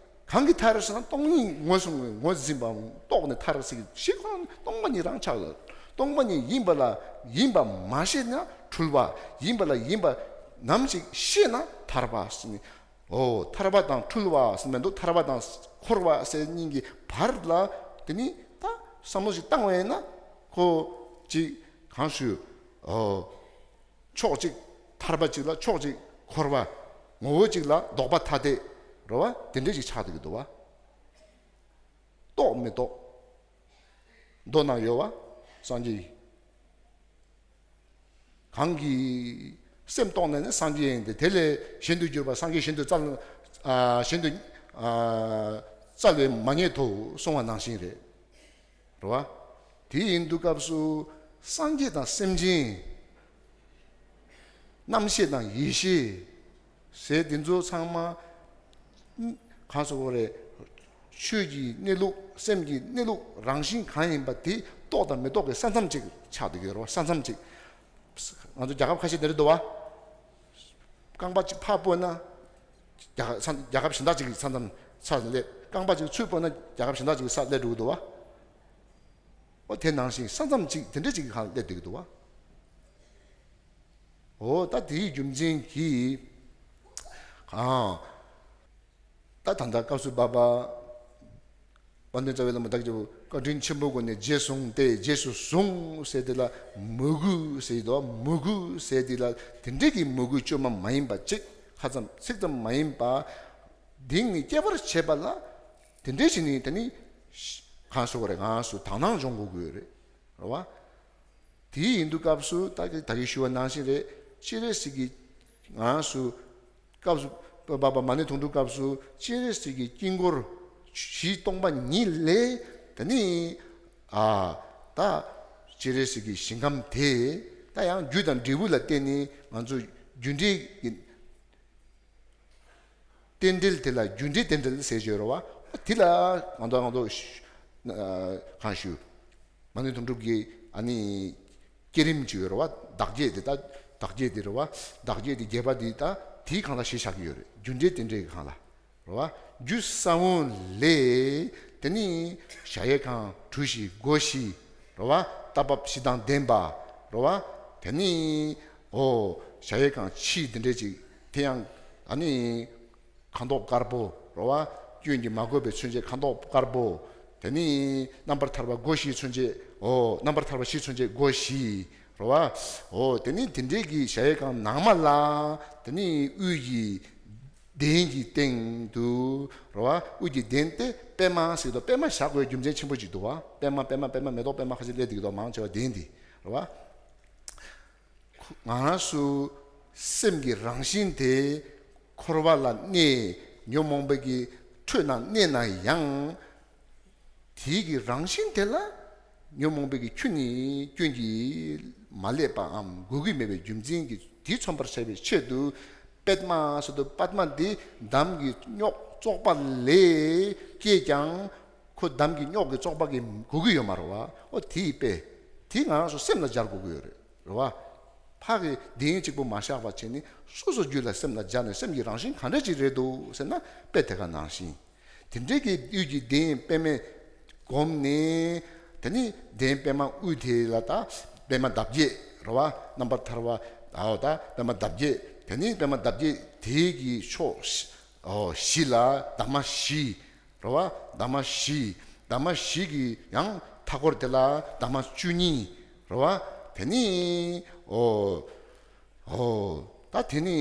གང་གིས་ཐར་ཟེར་ན་སྟོང་ཉིད་ངོས་བཟུང་ངོས་འཛིན་པའམ་རྟོགས་ནས་ཐར་ཟེར་གྱི་གཞི་ཁོ་རང་སྟོང་པ་ཉིད་རང་ཆགས་ལ། སྟོང་པ་ཉིད་ཡིན་པ་ལ་ཡིན་པ་མ་ཤེས་ན་འཁྲུལ་བ། ཡིན་པ་ལ་ཡིན་པ་ནམ་ཞིག་ཤེས་ན་ཐར་པ་ཟེར་ནས། འོ་ཐར་པ་དང་འཁྲུལ་བ་ཟེར་མི་འདུག་ཐར་པ་དང་འཁོར་བ་ཟེར་གཉིས་ཀྱི་བར་ལ་དེ་ནི་ད་བསམ་བློ་ཞིག་བཏང་བས་ན་ཁོ་ཅིག་གང་ཞུ། འོ། ཕྱོགས་གཅིག་ཐར་པ་གཅིག་ལ་ཕྱོགས་གཅིག་འཁོར་བ། ངོ་བོ་གཅིག་ལ་ལྡོག་པ་ཐ་དད་རེད་བ། དེ་འདྲ་ཞིག་ཆགས་བསྡད་ཀྱི་འདུག་བ། རྟོགས་མི་རྟོགས། མདོ་ན་ཡོད་བ། སངས་རྒྱས་ཡིན། གང་གིས་སེམས་རྟོགས་ནས་ནི་སངས་རྒྱས་ཡིན་ཏེ། དེ་ལས་གཞན་དུ་གྱུར་པ་སངས་རྒྱས་གཞན་དུ་བཙལ། ཨ་གཞན་དུ་ཨ་བཙལ་བས་མ་རྙེད་དོ་གསུང་བ་ནང་བཞིན་རེད། རེད་བ། དེ་ཡིན་དུས་སྐབས་སུ་སངས་རྒྱས་དང་སེམས་ཅན། རྣམ་ཤེས་དང་ཡེ་ཤེས་ཟེར་དེ་ཚོ་ཚང་མ་གང་ཟེར་དགོས་རེད། ཆོས་ཀྱི་གནས་ལུགས། སེམས་ཀྱི་གནས་ལུགས་རང་བཞིན་གང་ཡིན་པ་དེ་རྟོགས་དང་མི་རྟོགས་ཀྱི་ས་མཚམས་གཅིག་ཆགས་བསྡད་ཀྱི་ཡོད་རེད་བ། ས་མཚམས་གཅིག་ང་ཚོ་རྒྱལ་ཁབ་ཁ་ཤས་དེ་རེད་འདུག་བ། རྐང་པ་གཅིག་ཕར་སྤོས་ན་རྒྱལ་ཁབ་ས་རྒྱལ་ཁབ་གཞན་དག་ཅིག་གི་ས་མཚམས་ས་སླེབས། རྐང་པ་གཅིག་ཚུར་སྤོས་ན་རྒྱལ་ཁབ་གཞན་དག་ཅིག་གི་ས་སླེབས་འགྲོ་གི་འདུག་བ། ཨོ་དེ་ནང་བཞིན་ས་མཚམས་གཅིག་དེ་འདྲ་གཅིག་གི་ཁ་ལ་སླེབས་བསྡད་ཀྱི་འདུག་བ། ཨོ་ད་དེའི་རྒྱུ་མཚན་གྱིས་ཨ། ད་ད་ལྟ་སྐབས་སུ་བབ་པ། དཔལ་ལྡན་རྩ་བའི་བླ་མ་བདག་གི་རྒྱལ་པོ་བཀའ་དྲིན་ཆེན་པོའི་སྒོ་ནས་རྗེས་བཟུང་སྟེ། རྗེས་སུ་བཟུང་ཟེར་དེ་ལ་མོས་གུས་ཟེར་དོ། མོས་གུས་ཟེར་དེ་ལ་དེ་འདྲའི་གི་མོས་གུས་བཅོས་མ་མ་ཡིན་པ་གཅིག་ཁ་ཙམ་ཚིག་ཙམ་མ་ཡིན་པ། གདེང་ནི་སྐྱེད་པར་བྱེད་པ་ལ་དེ་འདྲའི་ཞིག་ནི་དེ་ནི་གང་ཟེར་དགོས་རེད། ང་སུ་དག་སྣང་སྦྱོང་དགོས་ཀྱི་ཡོད་རེད། རེད་བ། དེ་ཡིན་དུས་སྐབས་སུ་ད་གི་ད་གི་ཞུ་བ་ནང་བཞིན་རེད། སྤྱན་རས་གཟིགས་ཀྱི་ང་སུ་སྐབས་སུ་བབ་པ་མ་ཎི་དུང་སྒྲུབ་སྐབས་སུ་སྤྱན་རས་གཟིགས་ཀྱི་དཀྱིལ་འཁོར་གཞི་སྟོང་པ་ཉིད་ལས་དེ་ནི་ཨ་ད་སྤྱན་རས་གཟིགས་ཀྱི་ཞིང་ཁམས་དེ་ད་ཡང་རྒྱུ་དང་འབྲས་བུ་ལ་བརྟེན་ནས་ང་ཚོ་རྒྱུ་འབྲས་ཀྱི་རྟེན་འབྲེལ་དེ་ལ་རྒྱུ་འབྲས་རྟེན་འབྲེལ་ཟེར་གྱི་ཡོད་རེད་བ། དེ་ལ་ང་ཚོ་ང་ཚོ་ཨ་གང་ཞུ། མ་ཎི་དུང་སྒྲུབ་ཀྱི་ཨ་ནི་བསྐྱེད་རིམ་ཅིག་ཡོད་རེད་བ། བདག་བསྐྱེད་དེ་ད་བདག་བསྐྱེད་དེ་རེད་བ། བདག་བསྐྱེད་དེ་རྒྱས་པ་འདི་ད་དེའི་སྒང་ལ་གཞི་བཞག་གི་ཡོད་རེད། རྒྱུ་འབྲས་རྟེན་འབྲེལ་གྱི་སྒང་ལ་རེད་བ། རྒྱུ་ས་བོན་ལས་དེ་ནི་གཞལ་ཡས་ཁང་གྲུ་བཞི་སྒོ་བཞི་རེད་བ། རྟ་བབས་བཞི་དང་ལྡན་པ་རེད་བ། དེ་ནི་ཨོ་གཞལ་ཡས་ཁང་ཕྱི་དེ་འདྲས་ཅིག་དེ་ཡང་ཨ་ནི་ཁ་དོག་དཀར་པོ་རེད་བ། སྐྱོན་གྱིས་མ་གོས་པའི་མཚོན་བྱེད་ཁ་དོག་དཀར་པོ། དེ་ནི་རྣམ་པར་ཐར་པ་སྒོ་བཞིའི་མཚོན་བྱེད། ཨོ་རྣམ་པར་ཐར་པ་བཞིའི་མཚོན་བྱེད་སྒོ་བཞི་རེད་བ། ཨོ་དེ་ནི་དེ་འདྲའི་གི་གཞལ་ཡས་ཁང་ནང་མ་ལ་དེ་ནི་དབུས་ཀྱི་གདན་གྱི་སྟེང་དུ་རེད་བ། དབུས་ཀྱི་གདན་དེ་པད་མ་ཟེར་དུས་པད་མ་བཞག་དགོས་རྒྱུ་མཚན་ཆེན་པོ་ཅིག་འདུག་བ། པད་མ་པད་མ་པད་མ་མེ་ཏོག་པད་མ་ཁ་ཤས་སླེབས་བསྡད་ཀྱི་འདུག་མང་ཆེ་བ་གདན་འདི་རེད་བ། ང་རང་ཚོ་སེམས་ཀྱི་རང་བཞིན་དེ་འཁོར་བ་ལ་གནས། ཉོན་མོངས་པའི་གི་ཁྲོད་ན་གནས་ན་ཡང་དེའི་གི་རང་བཞིན་དེ་ལ་ཉོན་མོངས་པའི་གི་ཁྱུ་ནི་སྐྱོན་གྱིས་མ་བསླད་པའམ་གོས་གུས་མེད་པའི་རྒྱུ་མཚན་གྱིས་དེ་མཚོན་པར་བྱ་བའི་ཆེད་དུ་པདྨ་ཟེར་དུས་པདྨ་འདི་འདམ་གྱི་རྙོག་བཙོག་པ་ལས་སྐྱེས་ཀྱང་ཁོ་འདམ་གྱི་རྙོག་གི་བཙོག་པ་གིས་གོས་གུས་ཡོད་མ་རེད་བ། ཨོ་དེ་ཡི་དཔེ་དེ་ང་རང་ཚོ་སེམས་ལ་སྦྱར་དགོས་ཀྱི་ཡོད་རེད། རེད་བ། ཕ་གི་གདན་གཅིག་པུ་མ་བཞག་པ་བྱས་ནས་སོ་སོ་རྒྱུད་ལ་སེམས་ལ་སྦྱར་ནས་སེམས་ཀྱི་རང་བཞིན་ག་འདྲ་ཅིག་རེད་འདུག་ཟེར་ན་དཔེ་དེ་ག་ནང་བཞིན། དེ་འདྲའི་གི་དབུས་ཀྱི་གདན་པདྨས་བསྒོམས་ནས་དེ་ནི་གདན་པདྨ་དབུས་དེ་ལ་ད་པདྨ་འདབ་བརྒྱད་རེད་བ། རྣམ་པར་ཐར་པ་ཨའོ་ད་པདྨ་འདབ་བརྒྱད། དེ་ནི་པདྨ་འདབ་བརྒྱད་དེ་གི་ཕྱོགས་བཞི་ཨོ་བཞི་ལ་འདབ་མ་བཞི། རེད་བ། འདབ་མ་བཞི། འདབ་མ་བཞི་གི་ཡང་མཐའ་སྐོར་དེ་ལ་འདབ་མ་བཅུ་གཉིས། རེད་བ། དེ་ནི་ཨོ་ཨོ་ད་དེ་ནི་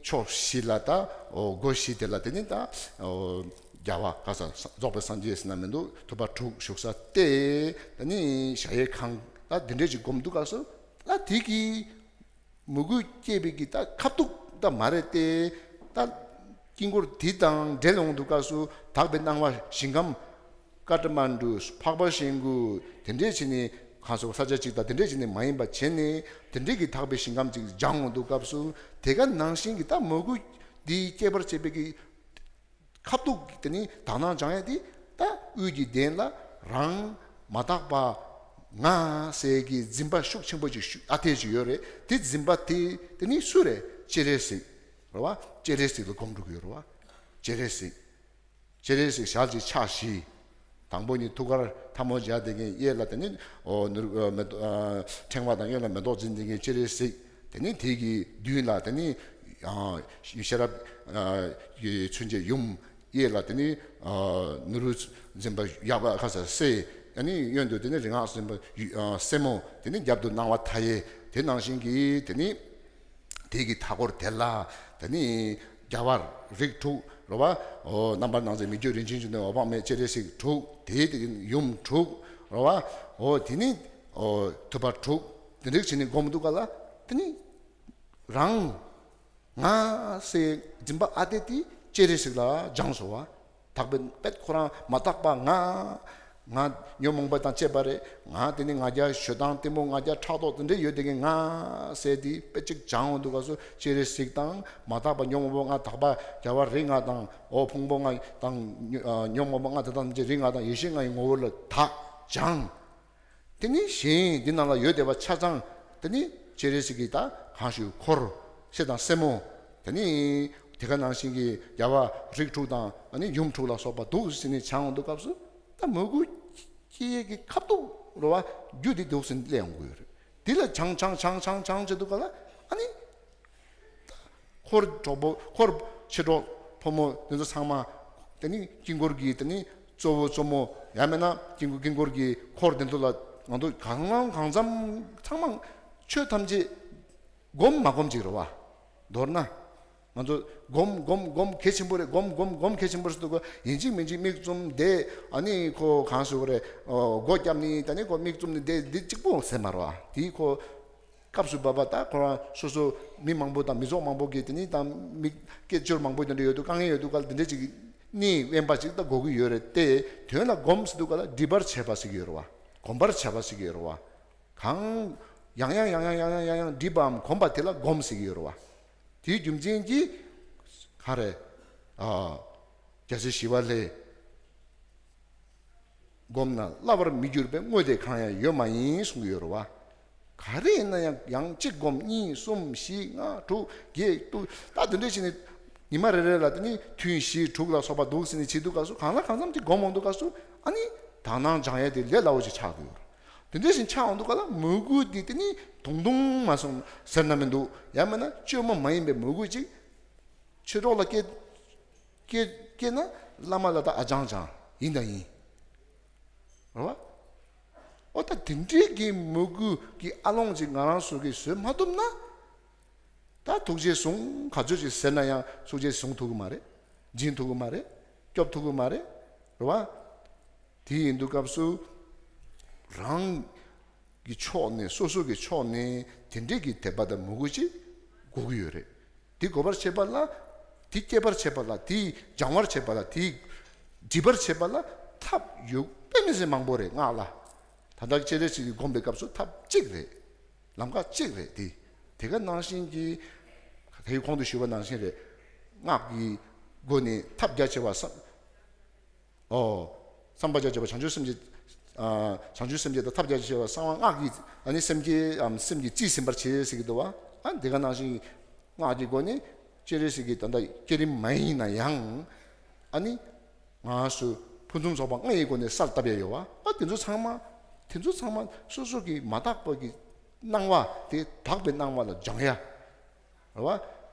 ཕྱོགས་བཞི་ལ་ད་ཨོ་སྒོ་བཞི་དེ་ལ་དེ་ནི་ད་ཨོ་རྒྱལ་བ་ག་ས་རྫོགས་པའི་སངས་རྒྱས་ཟེར་ན་མི་འདུག་ཐུབ་པ་དྲུག་བཞུགས་ས་སྟེ། དེ་ནི་གཞལ་ཡས་ཁང་ད་འདི་འདྲས་ཅིག་སྒོམ་འདུག་ག་སོ། ད་དེ་གི་མོས་གུས་སྐྱེས་པའི་གི་ད་ཁ་ཐུག་ད་མ་རེད་དེ། ད་དཀྱིལ་འཁོར་དེ་དང་འབྲེལ་ཡོང་དུས་སྐབས་སུ་དག་པའི་སྣང་བ་ཞིང་ཁམས་ཀ་ཏ་མན་ཌུ་འཕགས་པ་ཤིང་ཀུན་དེ་འདྲས་བྱས་ནས་གང་སོ་ས་ཆ་གཅིག་དང་དེ་འདྲས་བྱས་ནས་མ་ཡིན་པ་བྱས་ནས་དེ་འདྲས་ཀྱི་དག་པའི་ཞིང་ཁམས་ཅིག་སྦྱང་ཡོང་དུས་སྐབས་སུ་དེ་ག་ནང་བཞིན་གྱི་ད་མོས་གུས་འདི་སྐྱེད་པར་བྱེད་པའི་གི་ཁ་ཐུག་དེ་ནི་དག་སྣང་སྦྱང་ཡ་དེ་ད་དབུས་ཀྱི་གདན་ལ་རང་མ་དག་པ་ང་ཟེར་གྱི་འཛིན་པ་ཤུགས་ཆེན་པོ་ཅིག་ཤུ་ཨ་འཐས་ཅིག་ཡོད་རེད། དེ་འཛིན་པ་དེ་དེ་ནི་སུ་རེད། སྤྱན་རས་གཟིགས་རེད་བ། སྤྱན་རས་གཟིགས་ལ་སྒོམ་འགྲོ་གི་ཡོད་རེད་བ། སྤྱན་རས་གཟིགས། སྤྱན་རས་གཟིགས་ཞལ་གྱི་ཕྱག་བཞི། དང་པོ་ཉིད་ཐུགས་ཀར་ཐལ་མོ་སྦྱར་བསྡད་མཁན་གཡས་ལ་དེ་ནི་ཨོ་ནུར་ཨ་མེ་ཏོག་ཨ་ཕྲེང་བ་དང་གཡོན་ལ་མེ་ཏོག་འཛིན་བསྡད་མཁན་སྤྱན་རས་གཟིགས། དེ་ནི་དེ་གི་མདུན་ལ་དེ་ནི་ཨ་ཤེས་རབ་ཨ་ཀྱི་མཚོན་བྱེད་ཡུམ། གཡས་ལ་དེ་ནི་ཨ་ནུ་རུ་འཛིན་པ་ཡབ་ཁ་ས་སྲས། ཨ་ནི་གཡོན་དུ་དེ་ནི་རིག་སྔགས་སེམས་དཔའ་ཡུ་ཨ་སྲས་མོ། དེ་ནི་རྒྱབ་ཏུ་སྣང་བ་མཐའ་ཡས། དེ་ནང་བཞིན་གྱི་དེ་ནི་དེ་གི་མཐའ་སྐོར་དེ་ལ་དེ་ནི་རྒྱལ་བ་རིགས་དྲུག་རེད་བ། ཨོ་རྣམ་པར་སྣང་མཛད་མི་བསྐྱོད་རིན་ཆེན་འབྱུང་ལྡན་འོད་དཔག་མེད་སྤྱན་རས་གཟིགས་དྲུག་དེའི་དེ་གི་ཡུམ་དྲུག་རེད་བ། ཨོ་དེ་ནི་ཨོ་ཐུབ་པ་དྲུག་དེ་འདྲ་བྱས་ནས་སྒོམ་འདུག་ག་ལ་དེ་ནི་རང་ང་ཟེར་འཛིན་པ་ཨ་འཐས་དེ་སྤྱན་རས་གཟིགས་ལ་སྦྱངས་སོང་བ། དག་པའི་དཔེ་ཁོ་རང་མ་དག་པ་ང་། ང་ཉོན་མོངས་པ་དང་བཅས་པ་རེད། ང་དེ་ནི་ང་རྒྱལ་ཞེ་སྡང་གཏི་མུག་ང་རྒྱལ་ཕྲག་དོག་དེ་འདྲ་ཡོད་དེ་གི་ང་ཟེར་དེ་དཔེ་གཅིག་སྦྱངས་འོང་དུས་སྐབས་སུ་སྤྱན་རས་གཟིགས་དང་མ་དག་པ་ཉོན་མོངས་པ་ང་དག་པ་རྒྱལ་བ་རིགས་ལྔ་དང་ཨོ་ཕུང་པོ་ལྔ་དང་ཉོ་ཨ་ཉོན་མོངས་པ་ལྔ་དེ་དག་ཐམས་ཅད་རིགས་ལྔ་དང་ཡེ་ཤེས་ལྔ་ཡི་ངོ་བོ་ལ་དག་སྦྱངས། དེ་ནི་གཞན་འདི་ནང་ལ་ཡོད་བསྡད་པ་ཆ་ཚང་དེ་ནི་སྤྱན་རས་གཟིགས་ཀྱི་ད་གང་ཞུ་འཁོར་སྲས་དང་སྲས་མོ། དེ་ནི་དེ་ག་ནང་བཞིན་གྱི་རྒྱལ་བ་རིགས་དྲུག་དང་ཨ་ནི་ཡུམ་དྲུག་ལ་སོགས་པ་འདུག་ཟེར་ནས་སྦྱང་འོང་དུས་སྐབས་སུ་ད་མོས་གུས་སྐྱེ་ཡས་ཀྱི་ཁ་ཐུག་ རོ་བ། རྒྱུ་དེ་འདུག་སེ་སླེབས་ཡོང་གི་ཡོད་རེད། དེ་ལ་སྦྱང་སྦྱང་སྦྱང་སྦྱང་སྦྱང་བྱེད་དུས་ག་ལ་ཨ་ནི། འཁོར་གྲོགས་པོ་འཁོར་མཆེད་གྲོགས་ཕོ་མོ་དེ་ཚོ་ཚང་མ། དེ་ནི་དཀྱིལ་འཁོར་གྱི་དེ་ནི་གཙོ་བོ་གཙོ་མོ་ཡང་མིན་ན་དཀྱིལ་འཁོར་དཀྱིལ་འཁོར་གྱི་འཁོར་དེ་ཚོ་ལ་ང་ཚོ་གང་ལ་གང་འཚམ་ཚང་མ་ཆོས་ཐམས་ཅད་སྒོམ་མ་སྒོམ་ཅིག་རེད་བ། མདོར་ན། ང་ཚོ་སྒོམ་སྒོམ་སྒོམ་གལ་ཆེན་པོ་རེད། སྒོམ་སྒོམ་སྒོམ་གལ་ཆེན་པོ་རེད་ཟེར་དུས་ཡིན་གཅིག་མིན་གཅིག་མིག་བཙུམ་བསྡད། ཨ་ནི་ཁོ་གང་ཟེར་དགོས་རེད། སྒོ་བརྒྱབ་ནི་ད་ནི་ཁོ་མིག་བཙུམ་ནི་བསྡད་འདི་གཅིག་པོ་ཟེར་མ་རེད་བ། དེའི་ཁོ། སྐབས་སུ་བབ་པ་ད་ཁོ་རང་སོ་སོ་མི་མང་པོ་དང་མི་ཚོགས་མང་པོ་གིས་དེ་ནི་དང་མི་སྐད་ཅོར་མང་པོ་དེ་འདྲ་ཡོད་དུས་དཀའ་ངལ་ཡོད་དུས་ག་ལ་དེ་འདྲ་ཅིག་གནས་དབེན་པ་ཅིག་ད་དགོས་ཀྱི་ཡོད་རེད་དེ། དོན་ལ་སྒོམ་ཟེར་དུས་ག་ལ་སྒྲིབ་པར་བྱེད་པ་ཟེར་གྱི་ཡོད་རེད་བ། གོམས་པར་བྱ་བ་ཟེར་གྱི་ཡོད་རེད་བ། གང་། ཡང་ཡང་ཡང་ཡང་ཡང་ཡང་ཡང་སྒྲིབ་པའམ་གོམས་པ་དེ་ལ་སྒོམ་ཟེར་གྱི་ཡོད་རེད་བ། དེའི་རྒྱུ་མཚན་གྱིས། ག་རེ། ཨ། རྒྱལ་སྲས་ཞི་བ་ལྷས། བསྒོམས་ན་བསླབ་པར་མི་འགྱུར་བའི་དངོས་དེ་གང་ཡང་ཡོད་མ་ཡིན་གསུང་གི་ཡོད་རེད་བ། ག་རེ་ཡིན་ན་ཡང་ཡང་གཅིག་བསྒོམ། གཉིས་གསུམ་བཞི་ལྔ་དྲུག་བརྒྱད་དུ་ད་དེ་འདྲ་བྱས་ནས་ཉི་མ་རེ་རེ་ལ་དེ་ནི་ཐུན་བཞི་དྲུག་ལ་སོགས་པ་འདུག་ཟེར་ནས་བྱེད་དུས་སྐབས་སུ་གང་ལ་གང་འཚམ་གཅིག་བསྒོམ་འོང་དུས་སྐབས་སུ་ཨ་ནི་དག་སྣང་སྦྱང་ཡས་དེ་ལས་སླ་བོ་ཞིག་ཆགས་ཀྱི་ཡོད་རེད། དེ་འདྲ་བཞིན་ཆགས་འོང་དུས་ག་ལ་མོས་གུས་དེ་དེ་ནི་དུང་དུང་མ་སོང་ཟེར་ན་མི་འདུག་ཡང་མིན་ན་བཅོས་མ་མ་ཡིན་པའི་མོས་གུས་ཅིག་ཆོས་གྲོགས་ལ་སྐྱེ། སྐྱེ་སྐྱེ་ན་བླ་མ་ལ་ད་ཨ་ཅང་ཅང་ཡིན་དང་ཡིན། རེད་བ། ཨོ་ད་དེ་འདྲའི་གི་མོས་གུས་ཀྱི་ཨ་ལོང་ཅིག་ང་རང་ཚོ་གིས་བཟོས་མ་ཐུབ་ན། ད་ཐུགས་རྗེས་བཟུང་ག་ཚོད་ཅིག་ཟེར་ན་ཡང་ཐུགས་རྗེས་བཟུང་ཐུབ་ཀྱི་མ་རེད། སྦྱིན་ཐུབ་ཀྱི་མ་རེད། སྐྱོབ་ཐུབ་ཀྱི་མ་རེད། རེད་བ། དེ་ཡིན་དུས་སྐབས་སུ་རང་གི་ཕྱོགས་ནས་སོ་སོ་གི་ཕྱོགས་ནས་དེ་འདྲའི་གི་དད་པ་དང་མོས་གུས་ཅིག་དགོས་ཀྱི་ཡོད་རེད། དེ་དགོས་པར་བྱེད་པ་ལ། དེ་སྐྱེད་པར་བྱེད་པ་ལ། དེ་སྦྱང་བར་བྱེད་པ་ལ། དེ་འགྲིབ་པར་བྱེད་པ་ལ་ཐབས་ཡོད་དཔེ་མི་སྲིད་མང་པོ་རེད་སྔགས་ལ། ད་ལྟ་སྤྱན་རས་གཟིགས་ཀྱིས་བསྒོམས་པའི་སྐབས་སུ་ཐབས་གཅིག་རེད། ལམ་ཁ་གཅིག་རེད་དེ། དེ་ག་ནང་བཞིན་གྱི། ད་གོང་དུ་ཞུས་པ་ནང་བཞིན་རེད། སྔགས་ཀྱི་སྒོ་ནས་ཐབས་རྒྱ་ཆེ་བ་བསམ། ཨོ། བསམ་པ་རྒྱ་ཆེ་བ་བྱང་ཆུབ་སེམས་ཀྱི། ཨ། བྱང་ཆུབ་སེམས་བསྐྱེད་དང་ཐབས་རྒྱ་ཆེ་བ་གསང་བ་སྔགས་ཀྱི་ཨ་ནི་སེམས་བསྐྱེད་ཨམ་སེམས་ཀྱི་རྩིས་ཟིན་པར་བྱེད་ཟེར་གྱི་འདུག་བ། ཨ་འདི་ག་ནང་བཞིན་སྔགས་ཀྱི་སྒོ་ནས་སྤྱན་རས་གཟིགས་ཀྱི་ད་ལྟ་བསྐྱེད་རིམ་མ་ཡིན་ན་ཡང་ཨ་ནི་ང་སུ་ཕུན་སུམ་ཚོགས་པ་ལྔ་ཡི་སྒོ་ནས་གསལ་བཏབ་ཡ་ཡོད་བ། ཨ་དེ་ཚོ་ཚང་མ་དེ་ཚོ་ཚང་མ་སོ་སོ་གི་མ་དག་པ་གི་སྣང་བ་དེ་དག་པའི་སྣང་བ་ལ་སྦྱང་ཡ། རེད་བ།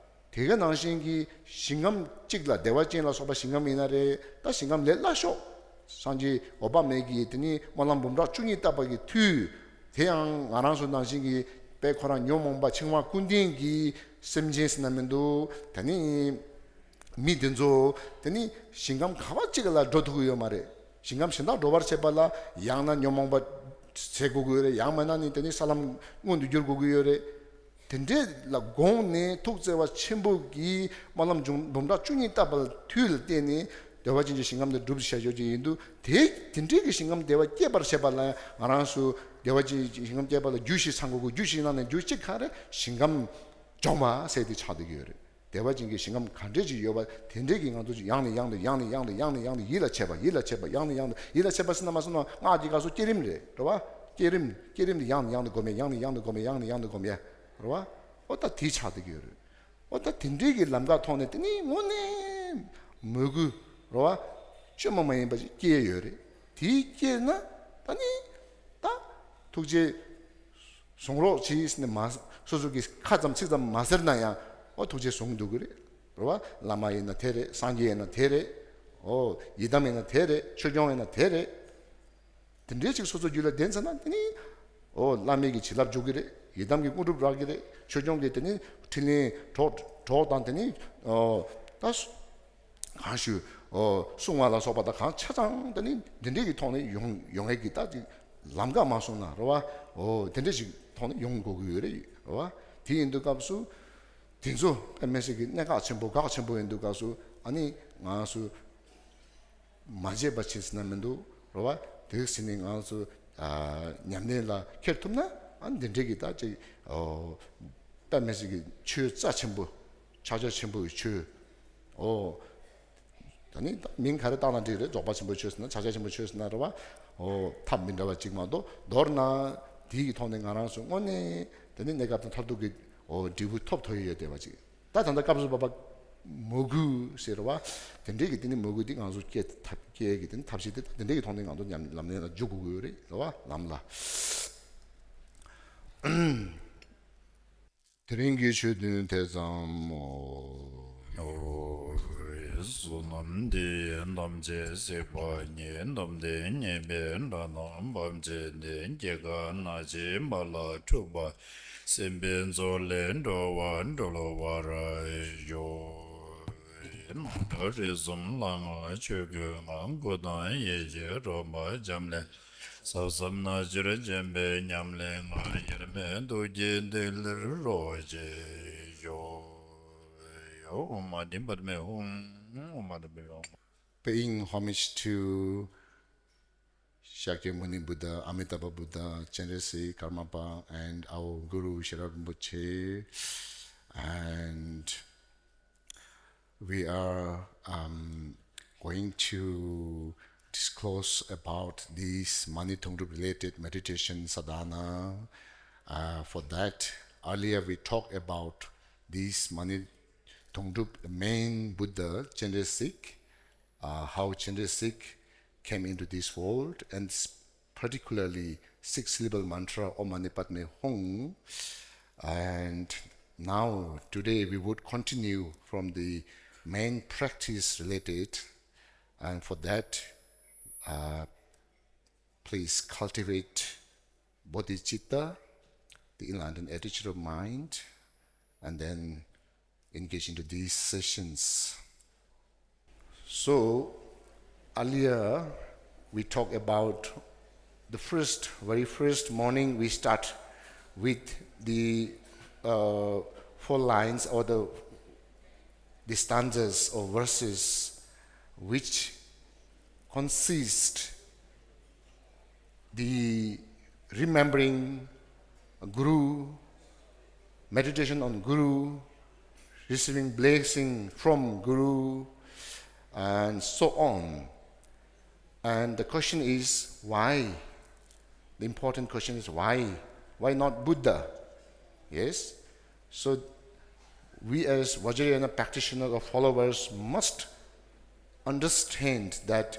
དེ་ག་ནང་བཞིན་གྱི་ཞིང་ཁམས་གཅིག་ལ་བདེ་བ་ཅན་ལ་སོགས་པ་ཞིང་ཁམས་ཡིན་ན་རེད། ད་ཞིང་ཁམས་ལས་སླ་ཤོས། སངས་རྒྱས་འོད་དཔག་མེད་ཀྱི་དེ་ནི་སྨོན་ལམ་འབུམ་ཕྲག་བཅུ་གཉིས་བཏབ་པ་གི་མཐུས། དེ་ཡང་ང་རང་ཚོ་ནང་བཞིན་གྱི་དཔེ་ཁོ་རང་ཉོན་མོངས་པ་འཆིང་བ་ཀུན་ལྡན་གྱི་སེམས་ཅན་ཟེར་ན་མི་འདུག་ད་ནི་མི་དེ་ཚོ་དེ་ནི་ཞིང་ཁམས་ག་བ་གཅིག་ལ་འགྲོ་ཐུབ་ཀྱི་ཡོད་མ་རེད། ཞིང་ཁམས་གཞན་དག་འགྲོ་བར་བྱེད་པ་ལ་ཡང་ན་ཉོན་མོངས་པ་ཟད་དགོས་ཀྱི་ཡོད་རེད། ཡང་མིན་ན་ནི་དེ་ནི་ས་ལམ་མངོན་དུ་འགྱུར་དགོས་ཀྱི་ཡོད་རེད། དེ་འདྲས་ལ་དགོངས་ནས་ཐུགས་བརྩེ་བ་ཆེན་པོ་གིས་སྨོན་ལམ་འབྱུང་འབུམ་ཕྲག་བཅུ་གཉིས་བཏབ་པ་ལ་མཐུ་ལ་བརྟེན་ནས་བདེ་བ་ཅན་གྱི་ཞིང་ཁམས་དེ་སྒྲུབ་བྱ་ཆོག་ཅིག་ཡིན་དུས། དེ་དེ་འདྲས་ཀྱི་ཞིང་ཁམས་བདེ་བ་སྐྱེད་པར་བྱེད་པ་ལ་ང་རང་ཚོ་བདེ་བ་ཅན་གྱི་ཞིང་ཁམས་སྐྱེད་པ་ལ་རྒྱུ་བཞི་ཚང་དགོས་ཀྱི། རྒྱུ་བཞི་ནང་ནས་རྒྱུ་གཅིག་ག་རེ། ཞིང་ཁམས་སྦྱོང་བ་ཟེར་དེ་ཆགས་བསྡད་ཀྱི་ཡོད་རེད། བདེ་བ་ཅན་གྱི་ཞིང་ཁམས་ག་འདྲས་ཅིག་ཡོད་པ་དེ་འདྲས་ཀྱི་ང་ཚོ་ཡང་ནས་ཡང་དུ་ཡང་ནས་ཡང་དུ་ཡིད་ལ་བྱེད་པ། ཡིད་ལ་བྱེད་པ། ཡང་ནས་ཡང་དུ་ཡིད་ལ་བྱེད་པ་ཟེར་ན་མ་སོང་ན་སྔགས་ཀྱི་སྐབས་སུ་བསྐྱེད་རིམ་རེད། རེད་བ། བསྐྱེད་རིམ་བསྐྱེད་རིམ་དེ་ཡང་ནས་ཡང་དུ་སྒོམ་ཡ། ཡང་ནས་ཡང་དུ་སྒོམ་ཡ། ཡང་ནས་ཡང་དུ་སྒོམ་ཡ། རེད་བ། ཨོ་ད་དེ་ཆགས་བསྡད་ཀྱི་ཡོད་རེད། ཨོ་ད་དེ་འདྲས་ཀྱི་ལམ་ཁ་ཐོག་ནས་དེ་ནི་དངོས་གནས་མོས་གུས་རེད་བ། བཅོས་མ་མ་ཡིན་པ་ཞིག་སྐྱེས་ཡོད་རེད། དེ་སྐྱེས་ན་ད་ནི་ད་ཐུགས་རྗེ་བཟུང་རོགས་གྱིས་ཟེར་ནས་མ། སོ་སོ་གི་ཁ་ཙམ་ཚིག་ཙམ་མ་ཟེར་ན་ཡང་ཨོ་ཐུགས་རྗེ་བཟུང་འདུག་གི་རེད། རེད་བ། བླ་མ་ཡིན་ན་དེ་རེད། སངས་རྒྱས་ཡིན་ན་དེ་རེད། ཨོ་ཡི་དམ་ཡིན་ན་དེ་རེད། ཆོས་སྐྱོང་ཡིན་ན་དེ་རེད། དེ་འདྲའི་ཅིག་སོ་སོ་རྒྱུད་ལ་ལྡན་ཚར་ན་དེ་ནི་ཨོ་བླ་མའི་གི་བྱིན་རླབས་འཇུག་གི་རེད། ཡི་དམ་གྱི་དངོས་གྲུབ་རག་གི་རེད། ཆོས་སྐྱོང་གི་དེ་ནི་ཕྲིན་ལས་གྲོགས་གྲོགས་དང་དེ་ནི་ཨོ་ད། གང་ཞུ། ཨོ་སྲུང་བ་ལ་སོགས་པ་དང་གང་ཆ་ཚང་དེ་ནི་འདི་འདྲའི་གི་ཐོག་ནས་ཡོང་ཡོང་ཡས་ཀྱི་ད་ཅིག་ལམ་ཁ་མ་སོང་ན་རེད་བ། ཨོ་དེ་འདྲའི་ཞིག་ཐོག་ནས་ཡོང་དགོས་ཀྱི་ཡོད་རེད། རེད་བ། དེ་ཡིན་དུས་སྐབས་སུ་དེ་ཚོ་དཔེ་མི་སྲིད་ཀྱི་གནད་འགག་ཆེན་པོ་འགག་ཆེན་པོ་ཡིན་དུས་སྐབས་སུ་ཨ་ནི་ང་ཚོ་མ་བརྗེད་པ་བྱེད་ཟེར་ན་མི་འདུག་རེད་བ། དེ་ཟེར་ནས་ང་ཚོ་ཨ་ཉམས་ལེན་ལ་འཁྱེར་ཐུབ་ན་ཨ་འདི་འདྲའི་གི་ད་ཅིག་ཨོ་དཔེ་མི་སྲིད་ཀྱི་ཆོས་རྩ་ཆེན་པོ། ཕྱག་རྒྱ་ཆེན་པོའི་ཆོས། ཨོ། ད་ནི་ད་མིང་ག་རེ་བཏགས་ན་འགྲིག་རེད། རྫོགས་པ་ཆེན་པོའི་ཆོས་ཟེར་ན། ཕྱག་རྒྱ་ཆེན་པོའི་ཆོས་ཟེར་ན་རེད་བ། ཨོ་ཐབས་མི་འདྲ་བ་གཅིག་མ་གཏོགས། མདོར་ན་དེའི་གི་ཐོག་ནས་ང་རང་ཚོ་དངོས་གནས་དེ་ནི་གནས་སྐབས་དང་མཐར་ཐུག་གི་ཨོ་འབྲས་བུ་ཐོབ་ཐུབ་ཡོད་བསྡད་པ་ཅིག་ད་ད་ལྟ་སྐབས་སུ་བབ་པ་ མོས་གུས་ཟེར་བ། དེ་འདྲའི་གི་དེ་ནི་མོས་གུས་དེ་ང་ཚོ་སྐྱེ་ཐབས་སྐྱེ་གི་དེ་ནི་ཐབས་ཤེས་དེ་དེ་འདྲའི་གི་ཐོག་ནས་ང་ཚོ་ཉམས་ལམ་ལས་ལ་འཇུག་དགོས་ཀྱི་ཡོད་རེད་རེད་བ། ལམ་ལ། དེ་རིང་གི་ཆོས་ཐུན་དེ་ཙམ་མོ། བསོད་ནམས་འདི་ཡིས་ཐམས་ཅད་གཟིགས་པ་ཉིད། ཐམས་ཅད་མཁྱེན་པའི་དགྲ་རྣམས་ཕམ་བྱས་ཏེ། སྐྱེ་རྒ་ན་འཆིའི་རྦ་རླབས་འཁྲུགས་པ། སྲིད་པའི་མཚོ་ལས་འགྲོ་བ་སྒྲོལ་བར་ཤོག། ནམ་མཁའ་རིགས་གསུམ་ལྷ་དབང་ཆོས་སྐུའི་ངང་། སྐུ་དང་ཡེ་ཤེས་རོལ་པ་འབྱམས་ཀླས། ཟབ་གསང་རྣལ་འབྱོར་ཆེན་པོའི་ཉམས་ལེན་ངང་། དབྱེར་མེད་ཐུགས་ཀྱི་ཐིག་ལེར་རོ་གཅིག་ཤོག། ཨོཾ་ཨ་ཏི་པདྨེ་ཧཱུྃ། ཨོཾ་ཨ་ཏི་པདྨེ་ཧཱུྃ། Paying homage to Shakyamuni Buddha, Amitabha Buddha, Chenrezig Karmapa, and our Guru Sherab Rinpoche. And we are um, going to disclose about this Mani Thongdrup related meditation sadhana. Uh, for that, earlier we talked about this Mani Thongdrup, the main Buddha, Chenrezig, uh, how Chenrezig came into this world, and s- particularly six syllable mantra Om Mani Padme Hum. And now, today, we would continue from the main practice related, and for that, uh, please cultivate bodhicitta, the enlightened attitude of mind, and then engage into these sessions. So, earlier we talked about the first, very first morning we start with the uh, four lines or the, the stanzas or verses which consist the remembering Guru, meditation on Guru, receiving blessing from Guru, and so on. And the question is why? The important question is why? Why not Buddha? Yes? So we as Vajrayana practitioners or followers must understand that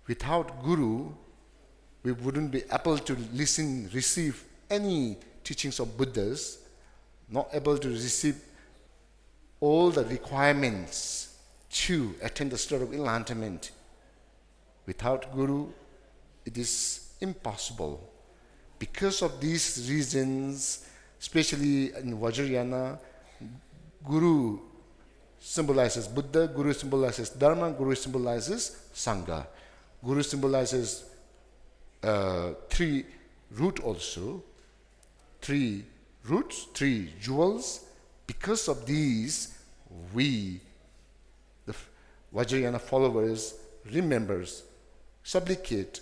without Guru, we wouldn't be able to listen, receive any teachings of Buddhas, not able to receive all the requirements to attain the state of enlightenment. Without Guru, it is impossible. Because of these reasons, especially in Vajrayana, Guru symbolizes Buddha, Guru symbolizes Dharma, Guru symbolizes Sangha. Guru symbolizes uh, three root also, three roots, three jewels. Because of these, we, the Vajrayana followers, remembers, supplicate,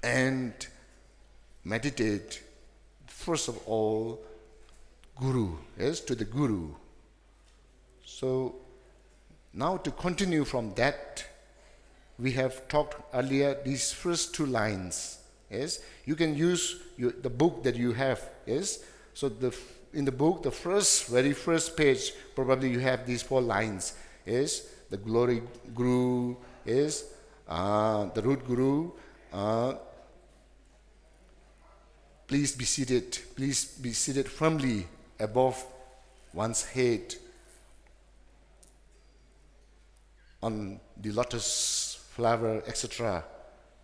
and meditate, first of all, Guru, yes, to the Guru. So now to continue from that, we have talked earlier these first two lines. Yes, you can use your, the book that you have. Yes, so the in the book, the first, very first page, probably you have these four lines. Yes, the glory grew. Yes, uh, the root grew. Uh, Please be seated. Please be seated firmly above one's head on the lotus flower, et cetera.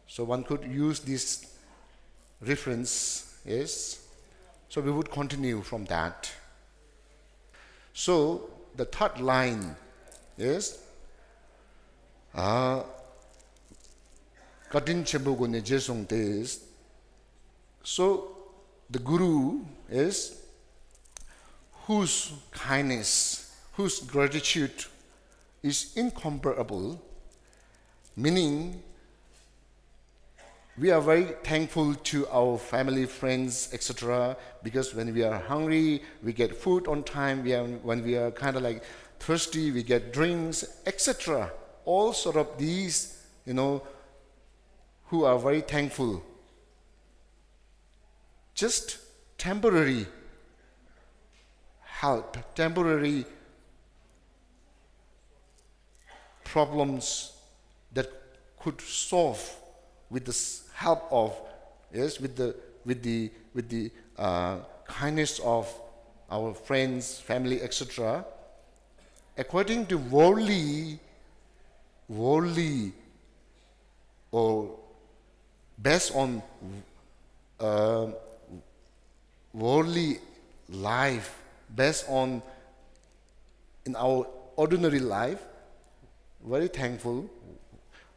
So one could use this reference, yes. So we would continue from that. So the third line is uh, བཀའ་དྲིན་ཆེན་པོའི་སྒོ་ནས་རྗེས་བཟུང་སྟེ། So the Guru is whose kindness, whose gratitude is incomparable, meaning we are very thankful to our family, friends, et cetera. Because when we are hungry, we get food on time. We are, when we are kind of like thirsty, we get drinks, et cetera. All sort of these, you know, who are very thankful. Just temporary help, temporary problems that could solve with the s- help of, yes, with the, with the, with the uh, kindness of our friends, family, et cetera. According to worldly, worldly, or based on uh, worldly life, based on in our ordinary life, very thankful,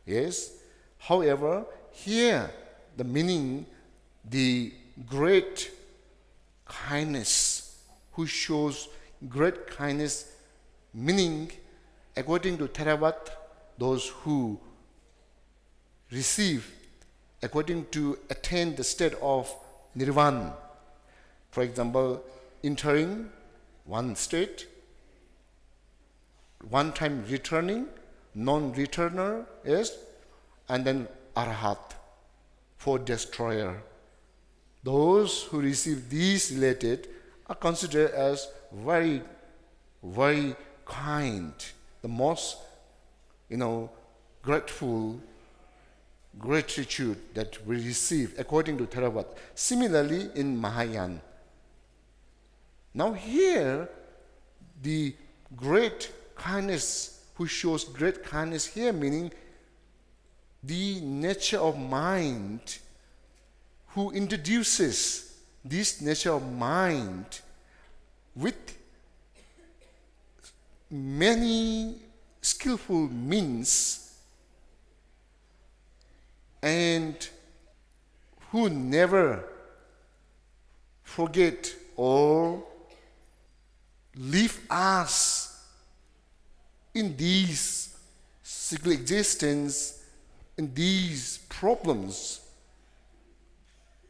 yes. However, here the meaning, the great kindness, who shows great kindness, meaning, according to Theravada, those who receive according to attain the state of nirvana. For example, entering one state, one time returning, non-returner is, and then arahat, for destroyer. Those who receive these related are considered as very, very kind, the most, you know, grateful, gratitude that we receive according to Theravada. Similarly, in Mahayana. Now here, the great kindness, who shows great kindness here, meaning the nature of mind, who introduces this nature of mind with many skillful means, and who never forget or leave us in these single existence, in these problems,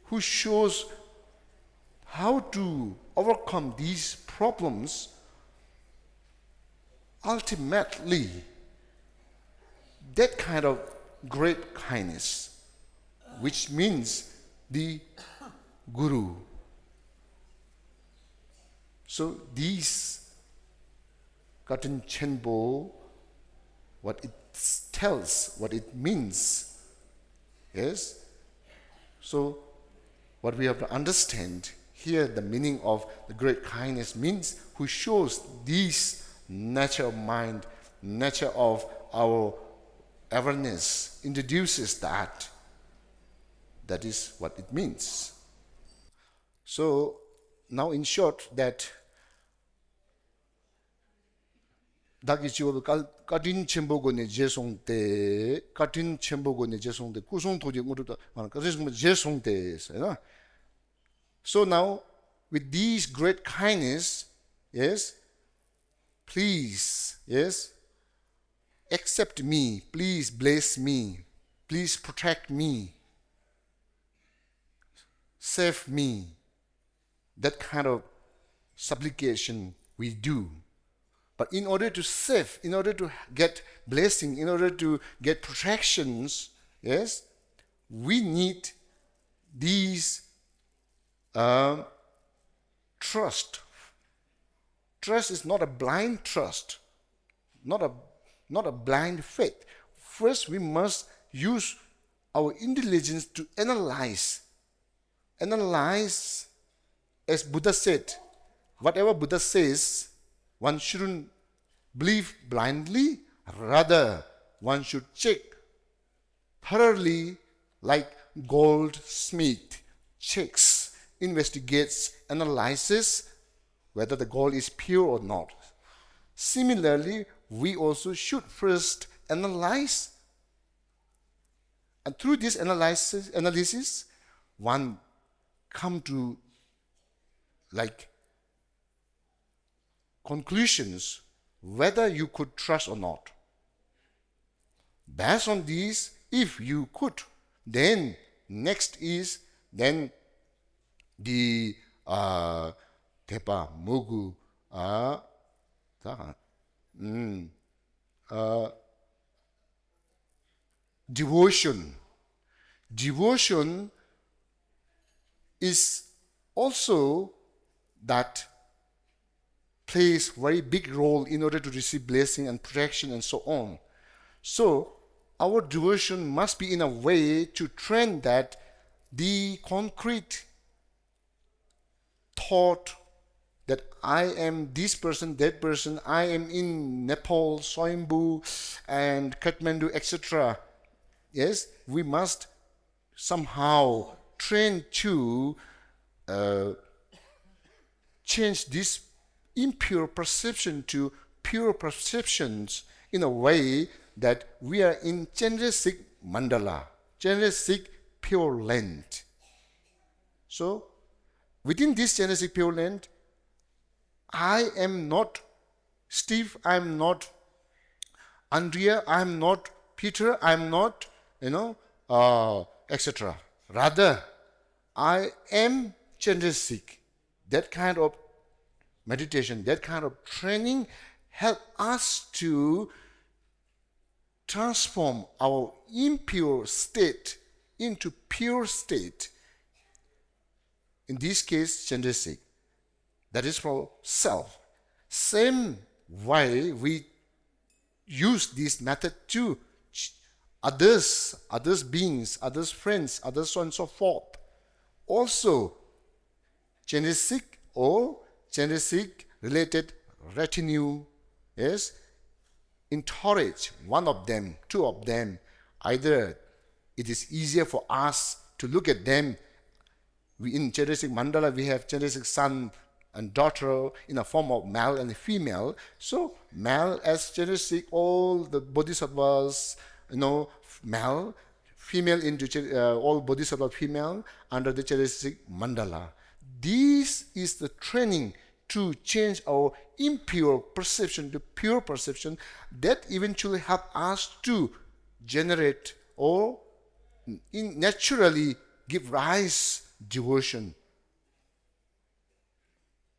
who shows how to overcome these problems. Ultimately, that kind of great kindness, which means the Guru. So these Katin Chenpo, what it tells, what it means, yes? So what we have to understand here, the meaning of the great kindness means who shows this nature of mind, nature of our awareness, introduces that. That is what it means. So now in short that བདག་གིས་ཅི་བ་བཀའ་བཀའ་དྲིན་ཆེན་པོ་སྒོ་ནས་རྗེས་བཟུང་སྟེ། བཀའ་དྲིན་ཆེན་པོ་སྒོ་ནས་རྗེས་བཟུང་སྟེ། སྐུ་གསུང་ཐུགས་ཀྱི་དངོས་གྲུབ་དང་བཀའ་དྲིན་ཆེན་པོ་རྗེས་བཟུང་སྟེ་ཟེར་ན། So now, with these great kindness, yes, please, yes, accept me, please bless me, please protect me, save me. That kind of supplication we do. But in order to save, in order to get blessing, in order to get protections, yes, we need these um, trust. Trust is not a blind trust, not a not a blind faith. First, we must use our intelligence to analyze. Analyze, as Buddha said, whatever Buddha says, one shouldn't believe blindly. Rather, one should check thoroughly, like goldsmith checks, investigates, analyzes whether the gold is pure or not. Similarly, we also should first analyze, and through this analysis, analysis, one come to, like, conclusions whether you could trust or not. Based on these, if you could, then next is then the uh, Tepa Mogu uh, uh, devotion. Devotion is also that plays very big role in order to receive blessing and protection and so on. So, our devotion must be in a way to train that the concrete thought that I am this person, that person, I am in Nepal, Soyombu, and Kathmandu, et cetera. Yes, we must somehow train to uh, change this impure perception to pure perceptions in a way that we are in Chenrezig Mandala, Chenrezig Pure Land. So, within this Chenrezig Pure Land, I am not Steve, I am not Andrea, I am not Peter, I am not, you know, uh, et cetera. Rather, I am Chenrezig. That kind of meditation, that kind of training help us to transform our impure state into pure state. In this case, Chenrezig. That is for self. Same way we use this method to others, others beings, others friends, others so on and so forth. Also, Chenrezig or Chenrezig related retinue is encourage one of them, two of them. Either it is easier for us to look at them. We, in Chenrezig Mandala, we have Chenrezig son and daughter in a form of male and female. So male as Chenrezig, all the bodhisattvas, you know, male, female into Chen- uh, all bodhisattvas female under the Chenrezig Mandala. This is the training to change our impure perception to pure perception that eventually help us to generate or in naturally give rise devotion.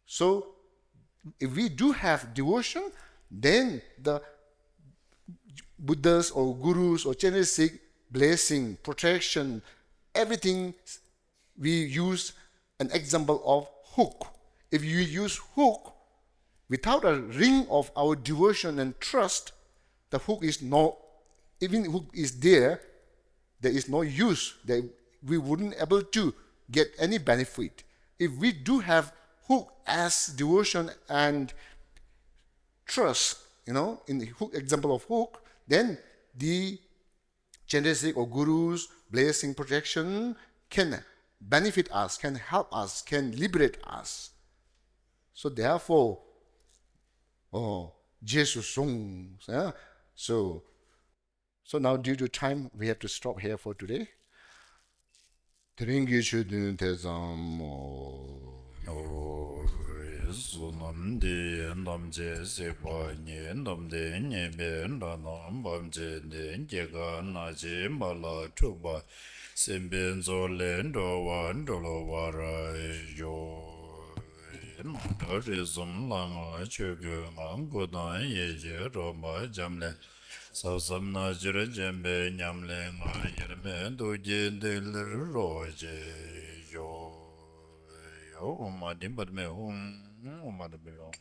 So if we do have devotion, then the Buddhas or gurus or Chenrezig blessing, protection, everything we use an example of hook. If you use hook without a ring of our devotion and trust, the hook is no, even hook is there, there is no use. That we wouldn't able to get any benefit. If we do have hook as devotion and trust, you know, in the hook example of hook, then the Chenrezig or gurus blessing protection can benefit us, can help us, can liberate us. So therefore, oh, Jesus song. Yeah? So, so now due to time, we have to stop here for today. དེ་རིང་གི་ཆོས་འདུན་དེ་ཙམ་མོ། བསོད་ནམས་འདི་ཡིས་ཐམས་ཅད་གཟིགས་པ་ཉིད། ཐམས་ཅད་མཁྱེན་པའི་ཕྲིན་ལས་ཕར་ཕྱིན་ཏེ། སྐྱེ་རྒ་ན་འཆིའི་རྦ་རླབས་འཁྲུགས་པ་ཡི། སྲིད་པའི་མཚོ་ལས་འགྲོ་བ་སྒྲོལ་བར་ཤོག། ནམ་མཁའ་རིགས་གསུམ་ལ་ང་མཆོད་ཀྱི་ཡོད། སྐུ་དང་ཡེ་ཤེས་རོལ་པ་འབྱམས་ཀླས། ཟབ་ཟབ་རྣལ་འབྱོར་ཆེན་པོའི་ཉམས་ལེན་ང་། དབྱེར་མེད་ཐུགས་ཀྱི་ཐིག་ལེར་རོ་གཅིག་ཤོག། ཨོཾ་ཨ་ཏི་པདྨེ་ཧཱུྃ། ཨོཾ་ཨ་ཏི་པདྨེ་ཧཱུྃ།